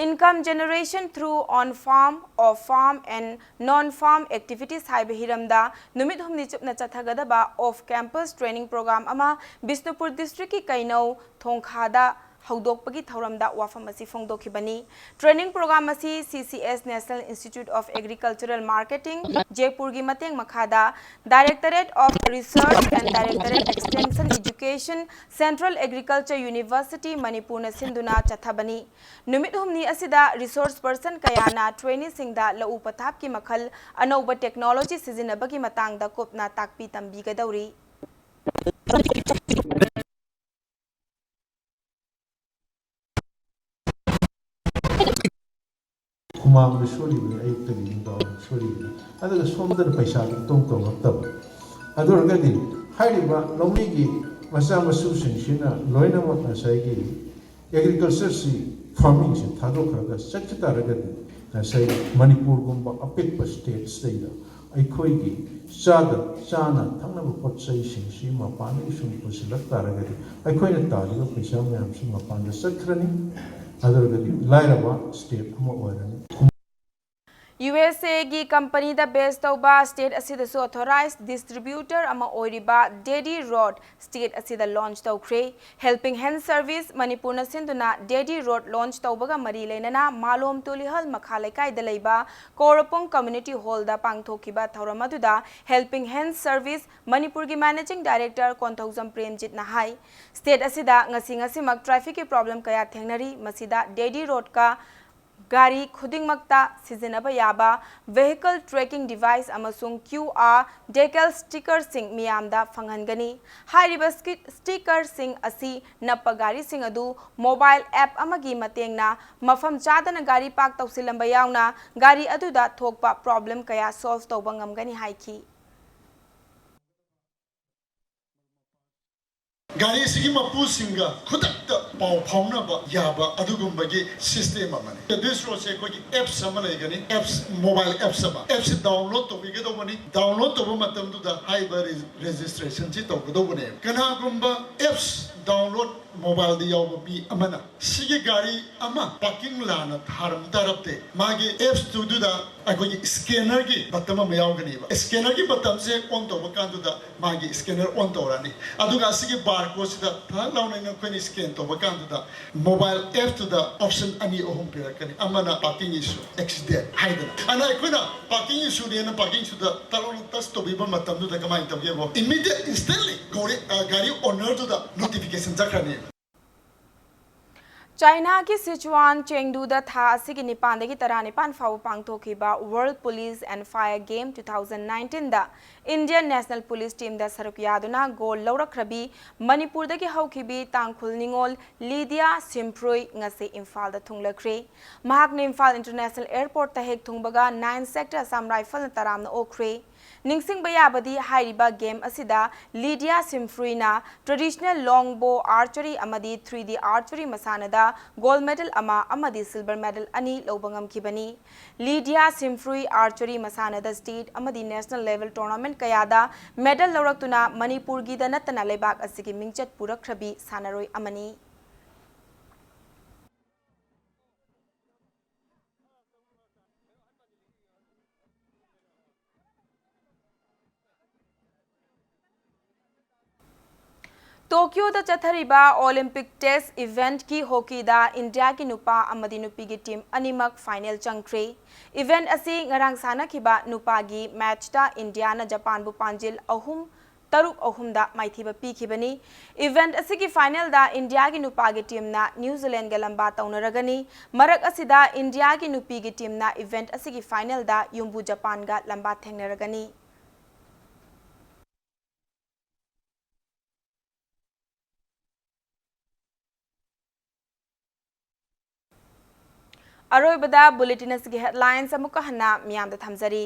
Income generation through on farm, off farm and non farm activities ꯍꯥꯏꯕ ꯍꯤꯔꯝꯗ ꯅꯨꯃꯤꯠ ꯍꯨꯝꯅꯤ ꯆꯨꯞꯅ ꯆꯠꯊꯒꯗꯕ off campus training program ꯑꯃ ꯕꯤꯁꯅꯨꯄꯨꯔ district ꯀꯤ ꯀꯩꯅꯧ ꯊꯣꯡꯈꯥꯗ ꯍꯧꯗꯣꯛꯄꯒꯤ ꯊꯧꯔꯝꯗ ꯋꯥꯐꯝ ꯑꯁꯤ ꯐꯣꯡꯗꯣꯛꯈꯤꯕꯅꯤ꯫ Training program ꯑꯁꯤ C C S National Institute of Agricultural Marketing, ꯖꯦꯄꯨꯔꯒꯤ ꯃꯇꯦꯡ ꯃꯈꯥꯗ Directorate of Research and Directorate Extension Education, Central Agriculture University, ꯃꯅꯤꯄꯨꯔꯅ ꯁꯤꯟꯗꯨꯅ ꯆꯠꯊꯕꯅꯤ꯫ ꯅꯨꯃꯤꯠ ꯍꯨꯝꯅꯤ ꯑꯁꯤꯗ resource person ꯀꯌꯥꯅ traineeꯁꯤꯡꯗ ꯂꯧꯎ ꯄꯊꯥꯞꯀꯤ ꯃꯈꯜ, ꯑꯅꯧꯕ technology ꯁꯤꯖꯤꯟꯅꯕꯒꯤ ꯃꯇꯥꯡꯗ ꯀꯨꯞꯅ ꯇꯥꯛꯄꯤ ꯇꯝꯕꯤꯒꯗꯧꯔꯤ꯫ ꯃꯃꯥꯡꯗ ꯁꯨꯔꯤꯕꯅꯤ, ꯑꯌꯨꯛꯇꯒꯤ ꯅꯨꯡꯗꯥꯡꯋꯥꯏꯔꯝ ꯁꯨꯔꯤꯕꯅꯤ꯫ ꯑꯗꯨꯒ ꯁꯣꯝꯗꯅ ꯄꯩꯁꯥꯗꯤ ꯏꯇꯣꯡ ꯇꯣꯡꯂꯛꯇꯕ꯫ ꯑꯗꯨ ꯑꯣꯏꯔꯒꯗꯤ ꯍꯥꯏꯔꯤꯕ ꯂꯧꯃꯤꯒꯤ ꯃꯆꯥ ꯃꯁꯨꯁꯤꯡꯁꯤꯅ ꯂꯣꯏꯅꯃꯛ ꯉꯁꯥꯏꯒꯤ ꯑꯦꯒ꯭ꯔꯤꯀꯜꯆꯔꯁꯤ, ꯐꯥꯔꯃꯤꯡꯁꯤ ꯊꯥꯗꯣꯛꯈ꯭ꯔꯒ ꯆꯠꯈꯤ ꯇꯥꯔꯒꯗꯤ ꯉꯁꯥꯏ ꯃꯅꯤꯄꯨꯔꯒꯨꯝꯕ ꯑꯄꯤꯛꯄ ꯁ꯭ꯇꯦꯠꯁꯤꯗꯩꯗ ꯑꯩꯈꯣꯏꯒꯤ ꯆꯥꯗ ꯆꯥꯅ ꯊꯛꯅꯕ ꯄꯣꯠ ꯆꯩꯁꯤꯡꯁꯤ ꯃꯄꯥꯟꯗꯒꯤ ꯁꯨꯝ ꯄꯨꯁꯤꯜꯂꯛ ꯇꯥꯔꯒꯗꯤ ꯑꯩꯈꯣꯏꯅ ꯇꯥꯜꯂꯤꯕ ꯄꯩꯁꯥ ꯃꯌꯥꯝꯁꯤ ꯃꯄꯥꯟꯗ ꯆꯠꯈ꯭ꯔꯅꯤ꯫ ꯑꯗꯨ ꯑꯣꯏꯔꯒꯗꯤ ꯂꯥꯏꯔꯕ ꯁ꯭ꯇꯦꯠ ꯑꯃ ꯑꯣꯏꯔꯅꯤ꯫ ꯌꯨ ꯑꯦꯁ ꯑꯦꯒꯤ ꯀꯝꯄꯅꯤꯗ ꯕꯦꯁ ꯇꯧꯕ ꯁ꯭ꯇꯦꯠ ꯑꯁꯤꯗꯁꯨ ꯑꯣꯊꯣꯔꯥꯏꯖ ꯗꯤꯁꯇ꯭ꯔꯤꯕ꯭ꯌꯨꯇꯔ ꯑꯃ ꯑꯣꯏꯔꯤꯕ ꯗꯦꯗꯤ ꯔꯣꯗ ꯁ꯭ꯇꯦꯠ ꯑꯁꯤꯗ ꯂꯣꯟꯆ ꯇꯧꯈ꯭ꯔꯦ꯫ ꯍꯦꯜꯄꯤꯡ ꯍꯦꯟ ꯁꯔꯚꯤꯁ ꯃꯅꯤꯄꯨꯔꯅ ꯁꯤꯟꯗꯨꯅ ꯗꯦꯗꯤ ꯔꯣꯗ ꯂꯣꯟꯆ ꯇꯧꯕꯒ ꯃꯔꯤ ꯂꯩꯅꯅ ꯃꯥꯂꯣꯝ ꯇꯨꯂꯤꯍꯜ ꯃꯈꯥ ꯂꯩꯀꯥꯏꯗ ꯂꯩꯕ ꯀꯣꯔꯣꯄꯨꯡ ꯀꯝꯃ꯭ꯌꯨꯅꯤꯇꯤ ꯍꯣꯜꯗ ꯄꯥꯡꯊꯣꯛꯈꯤꯕ ꯊꯧꯔꯝ ꯑꯗꯨꯗ ꯍꯦꯜꯄꯤꯡ ꯍꯦꯟ ꯁꯔꯚꯤꯁ ꯃꯅꯤꯄꯨꯔꯒꯤ ꯃꯦꯅꯦꯖꯤꯡ ꯗꯥꯏꯔꯦꯛꯇꯔ ꯀꯣꯟꯊꯧꯖꯝ ꯄ꯭ꯔꯦꯝꯖꯤꯠꯅ ꯍꯥꯏ, ꯁ꯭ꯇꯦꯠ ꯑꯁꯤꯗ ꯉꯁꯤ ꯉꯁꯤꯃꯛ ꯇ꯭ꯔꯥꯐꯤꯛꯀꯤ ꯄ꯭ꯔꯣꯕ꯭ꯂꯦꯝ ꯀꯌꯥ ꯊꯦꯡꯅꯔꯤ, ꯃꯁꯤꯗ ꯗꯦꯗꯤ ꯔꯣꯗꯀ ꯒꯥꯔꯤ ꯈꯨꯗꯤꯡꯃꯛꯇ ꯁꯤꯖꯤꯟꯅꯕ ꯌꯥꯕ vehicle tracking device ꯑꯃꯁꯨꯡ ꯀ꯭ꯌꯨ ꯑꯥꯔ ꯗꯦꯀꯦꯜ ꯁ꯭ꯇꯤꯀꯔꯁꯤꯡ ꯃꯤꯌꯥꯝꯗ ꯐꯪꯍꯟꯒꯅꯤ꯫ ꯍꯥꯏꯔꯤꯕ ꯁ꯭ꯀꯤ-, ꯁ꯭ꯇꯤꯀꯔꯁꯤꯡ ꯑꯁꯤ ꯅꯞꯄ ꯒꯥꯔꯤꯁꯤꯡ ꯑꯗꯨ ꯃꯣꯕꯥꯏꯜ ꯑꯦꯞ ꯑꯃꯒꯤ ꯃꯇꯦꯡꯅ ꯃꯐꯝ ꯆꯥꯗꯅ ꯒꯥꯔꯤ ꯄꯥꯔꯛ ꯇꯧꯁꯤꯜꯂꯝꯕ ꯌꯥꯎꯅ ꯒꯥꯔꯤ ꯑꯗꯨꯗ ꯊꯣꯛꯄ ꯄ꯭ꯔꯣꯕ꯭ꯂꯦꯝ ꯀꯌꯥ ꯁꯣꯜꯚ ꯇꯧꯕ ꯉꯝꯒꯅꯤ ꯍꯥꯏꯈꯤ꯫ ꯒꯥꯔꯤꯁꯤꯒꯤ ꯃꯄꯨꯁꯤꯡꯒ ꯈꯨꯗꯛꯇ ꯄꯥꯎ ꯐꯥꯎꯅꯕ ꯌꯥꯕ ꯑꯗꯨꯒꯨꯝꯕꯒꯤ ꯁꯤꯁꯇꯦꯝ ꯑꯃꯅꯤ꯫ ꯗꯤꯁ ꯔꯣꯗꯁꯦ ꯑꯩꯈꯣꯏꯒꯤ ꯑꯦꯞꯁ ꯑꯃ ꯂꯩꯒꯅꯤ, ꯑꯦꯞꯁ, ꯃꯣꯕꯥꯏꯜ ꯑꯦꯞꯁ ꯑꯃ, ꯑꯦꯞꯁꯁꯤ ꯗꯥꯎꯟꯂꯣꯗ ꯇꯧꯕꯤꯒꯗꯧꯕꯅꯤ꯫ ꯗꯥꯎꯟꯂꯣꯗ ꯇꯧꯕ ꯃꯇꯝꯗꯨꯗ ꯍꯥꯏꯔꯤꯕ ꯔꯦꯖꯤꯁꯇ꯭ꯔꯦꯁꯟꯁꯤ ꯇꯧꯒꯗꯧꯕꯅꯦ꯫ ꯀꯅꯥꯒꯨꯝꯕ ꯑꯦꯞꯁ ꯗꯥꯎꯟꯂꯣꯗ ꯃꯣꯕꯥꯏꯜꯗ ꯌꯥꯎꯕ ꯃꯤ ꯑꯃꯅ ꯁꯤꯒꯤ ꯒꯥꯔꯤ ꯑꯃ ꯄꯥꯔꯀꯤꯡ ꯂꯥꯟꯅ ꯊꯥꯔꯝ ꯇꯥꯔꯕꯗꯤ ꯃꯥꯒꯤ ꯑꯦꯞꯁꯇꯨꯗ ꯑꯩꯈꯣꯏꯒꯤ ꯁ꯭ꯀꯦꯅꯔꯒꯤ ꯕꯇꯝ ꯑꯃ ꯌꯥꯎꯒꯅꯦꯕ꯫ ꯁ꯭ꯀꯦꯅꯔꯒꯤ ꯕꯇꯝꯁꯦ ꯑꯣꯟ ꯇꯧꯕ ꯀꯥꯟꯗꯨꯗ ꯃꯥꯒꯤ ꯁ꯭ꯀꯦꯅꯔ ꯑꯣꯟ ꯇꯧꯔꯅꯤ꯫ ꯑꯗꯨꯒ ꯑꯁꯤꯒꯤ ꯕꯥꯔ ꯀꯣꯗꯁꯤꯗ ꯊꯛ ꯂꯥꯎꯅ ꯑꯩꯈꯣꯏꯅ ꯁ꯭ꯀꯦꯟ ꯇꯧꯕ ꯀꯥꯟꯗꯨꯗ ꯃꯣꯕꯥꯏꯜ ꯑꯦꯞꯇꯨꯗ ꯑꯣꯞꯁꯟ ꯑꯅꯤ ꯑꯍꯨꯝ ꯄꯤꯔꯛꯀꯅꯤ꯫ ꯑꯃꯅ ꯄꯥꯔꯀꯤꯡ ꯏꯁꯨ, ꯑꯦꯛꯁꯤꯗꯦꯟ ꯍꯥꯏꯗꯅ꯫ ꯑꯗꯨꯅ ꯑꯩꯈꯣꯏꯅ ꯄꯥꯔꯀꯤꯡ ꯏꯁꯨꯅꯦꯅ ꯄꯥꯔꯀꯤꯡ ꯏꯁꯨꯗ ꯇꯛ ꯂꯥꯎꯅ ꯇꯁ ꯇꯧꯕꯤꯕ ꯃꯇꯝꯗꯨꯗ ꯀꯃꯥꯏꯅ ꯇꯧꯒꯦꯕꯨ, ꯏꯃꯤꯗꯤꯌꯦꯠ, ꯏꯟꯁꯇꯦꯟꯂꯤ ꯒꯥꯔꯤ, ꯑ, ꯒꯥꯔꯤ ꯑꯣꯅꯔꯗꯨꯗ ꯅꯣꯇꯤꯐꯤꯀꯦꯁꯟ ꯆꯠꯈ꯭ꯔꯅꯤ꯫ ꯆꯥꯏꯅꯥꯒꯤ ꯁꯤꯆꯨꯋꯥꯟ ꯆꯦꯡꯗꯨꯗ ꯊꯥ ꯑꯁꯤꯒꯤ ꯅꯤꯄꯥꯟꯗꯒꯤ ꯇꯔꯥꯅꯤꯄꯥꯟ ꯐꯥꯎꯕ ꯄꯥꯡꯊꯣꯛꯈꯤꯕ World Police and Fire Game two thousand nineteenꯗ Indian National Police Teamꯗ ꯁꯔꯨꯛ ꯌꯥꯗꯨꯅ ꯒꯣꯜ ꯂꯧꯔꯛꯈ꯭ꯔꯕꯤ ꯃꯅꯤꯄꯨꯔꯗꯒꯤ ꯍꯧꯈꯤꯕꯤ ꯇꯥꯡꯈꯨꯜ ꯅꯤꯉꯣꯜ ꯂꯤꯗꯤꯌꯥ ꯁꯤꯝꯐ꯭ꯔꯨꯏ ꯉꯁꯤ ꯏꯝꯐꯥꯜꯗ ꯊꯨꯡꯂꯈ꯭ꯔꯦ꯫ ꯃꯍꯥꯛꯅ ꯏꯝꯐꯥꯜ International Airportꯇ ꯍꯦꯛ ꯊꯨꯡꯕꯒ Nine Sector Assam Rifleꯅ ꯇꯔꯥꯝꯅ ꯑꯣꯛꯈ꯭ꯔꯦ꯫ ꯅꯤꯡꯁꯤꯡꯕ ꯌꯥꯕꯗꯤ ꯍꯥꯏꯔꯤꯕ game ꯑꯁꯤꯗ ꯂꯤꯗꯤꯌꯥ ꯁꯤꯝꯐ꯭ꯔꯨꯏꯅ traditional long bow archery ꯑꯃꯗꯤ three D archery ꯃꯁꯥꯟꯅꯗ gold medal ꯑꯃ ꯑꯃꯗꯤ silver medal ꯑꯅꯤ ꯂꯧꯕ ꯉꯝꯈꯤꯕꯅꯤ꯫ ꯂꯤꯗꯤꯌꯥ ꯁꯤꯝꯐ꯭ꯔꯨꯏ archery ꯃꯁꯥꯟꯅꯗ state ꯑꯃꯗꯤ national level tournament ꯀꯌꯥꯗ medal ꯂꯧꯔꯛꯇꯨꯅ ꯃꯅꯤꯄꯨꯔꯒꯤꯗ ꯅꯠꯇꯅ ꯂꯩꯕꯥꯛ ꯑꯁꯤꯒꯤ ꯃꯤꯡꯆꯠ ꯄꯨꯔꯛꯈ꯭ꯔꯕꯤ ꯁꯥꯟꯅꯔꯣꯏ ꯑꯃꯅꯤ꯫ ꯇꯣꯀꯤꯌꯣꯗ ꯆꯠꯊꯔꯤꯕ Olympic test eventꯀꯤ hockeyꯗ ꯏꯟꯗꯤꯌꯥꯒꯤ ꯅꯨꯄꯥ ꯑꯃꯗꯤ ꯅꯨꯄꯤꯒꯤ team ꯑꯅꯤꯃꯛ final ꯆꯪꯈ꯭ꯔꯦ꯫ Event ꯑꯁꯤ ꯉꯔꯥꯡ ꯁꯥꯟꯅꯈꯤꯕ ꯅꯨꯄꯥꯒꯤ matchꯇ ꯏꯟꯗꯤꯌꯥꯅ ꯖꯄꯥꯟꯕꯨ ꯄꯥꯟꯖꯤꯜ ꯑꯍꯨꯝ, ꯇꯔꯨꯛ ꯑꯍꯨꯝꯗ ꯃꯥꯏꯊꯤꯕ ꯄꯤꯈꯤꯕꯅꯤ꯫ Event ꯑꯁꯤꯒꯤ finalꯗ ꯏꯟꯗꯤꯌꯥꯒꯤ ꯅꯨꯄꯥꯒꯤ teamꯅ New Zealandꯒ ꯂꯝꯕꯥ ꯇꯧꯅꯔꯒꯅꯤ꯫ ꯃꯔꯛ ꯑꯁꯤꯗ ꯏꯟꯗꯤꯌꯥꯒꯤ ꯅꯨꯄꯤꯒꯤ teamꯅ event ꯑꯁꯤꯒꯤ finalꯗ ꯌꯨꯝꯕꯨ ꯖꯄꯥꯟꯒ ꯂꯝꯕꯥ ꯊꯦꯡꯅꯔꯒꯅꯤ꯫ ꯑꯔꯣꯏꯕꯗ bulletin ꯑꯁꯤꯒꯤ headlines ꯑꯃꯨꯛꯀ ꯍꯟꯅ ꯃꯤꯌꯥꯝꯗ ꯊꯝꯖꯔꯤ꯫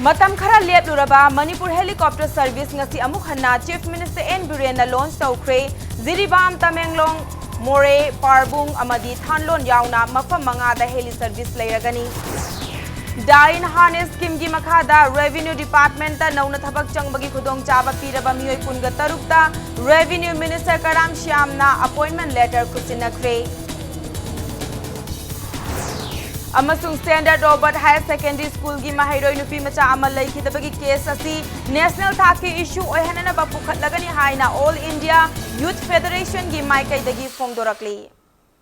ꯃꯇꯝ ꯈꯔ ꯂꯦꯞꯂꯨꯔꯕ ꯃꯅꯤꯄꯨꯔ helicopter service ꯉꯁꯤ ꯑꯃꯨꯛ ꯍꯟꯅ Chief Minister N ꯕꯤꯔꯦꯟꯅ launch ꯇꯧꯈ꯭ꯔꯦ꯫ ꯖꯤꯔꯤꯕꯥꯝ, ꯇꯃꯦꯡꯂꯣꯡ, ꯃꯣꯔꯦ, ꯄꯥꯔꯕꯨꯡ ꯑꯃꯗꯤ ꯊꯥꯟꯂꯣꯟ ꯌꯥꯎꯅ ꯃꯐꯝ ꯃꯉꯥꯗ heli service ꯂꯩꯔꯒꯅꯤ꯫ ꯗꯥꯏꯟ ꯍꯥꯅꯦ schemeꯒꯤ ꯃꯈꯥꯗ Revenue Departmentꯇ ꯅꯧꯅ ꯊꯕꯛ ꯆꯪꯕꯒꯤ ꯈꯨꯗꯣꯡꯆꯥꯕ ꯄꯤꯔꯕ ꯃꯤꯑꯣꯏ ꯀꯨꯟꯒ ꯇꯔꯨꯛꯇ Revenue Minister ꯀꯔꯥꯝ ꯁ꯭ꯌꯥꯝꯅ appointment letter ꯈꯨꯠꯁꯤꯟꯅꯈ꯭ꯔꯦ꯫ ꯑꯃꯁꯨꯡ Standard Robert Higher Secondary Schoolꯒꯤ ꯃꯍꯩꯔꯣꯏ ꯅꯨꯄꯤ ꯃꯆꯥ ꯑꯃ ꯂꯩꯈꯤꯗꯕꯒꯤ case ꯑꯁꯤ national ꯊꯥꯛꯀꯤ issue ꯑꯣꯏꯍꯟꯅꯅꯕ ꯄꯨꯈꯠꯂꯒꯅꯤ ꯍꯥꯏꯅ All India Youth Federationꯒꯤ ꯃꯥꯏꯀꯩꯗꯒꯤ ꯐꯣꯡꯗꯣꯔꯛꯂꯤ꯫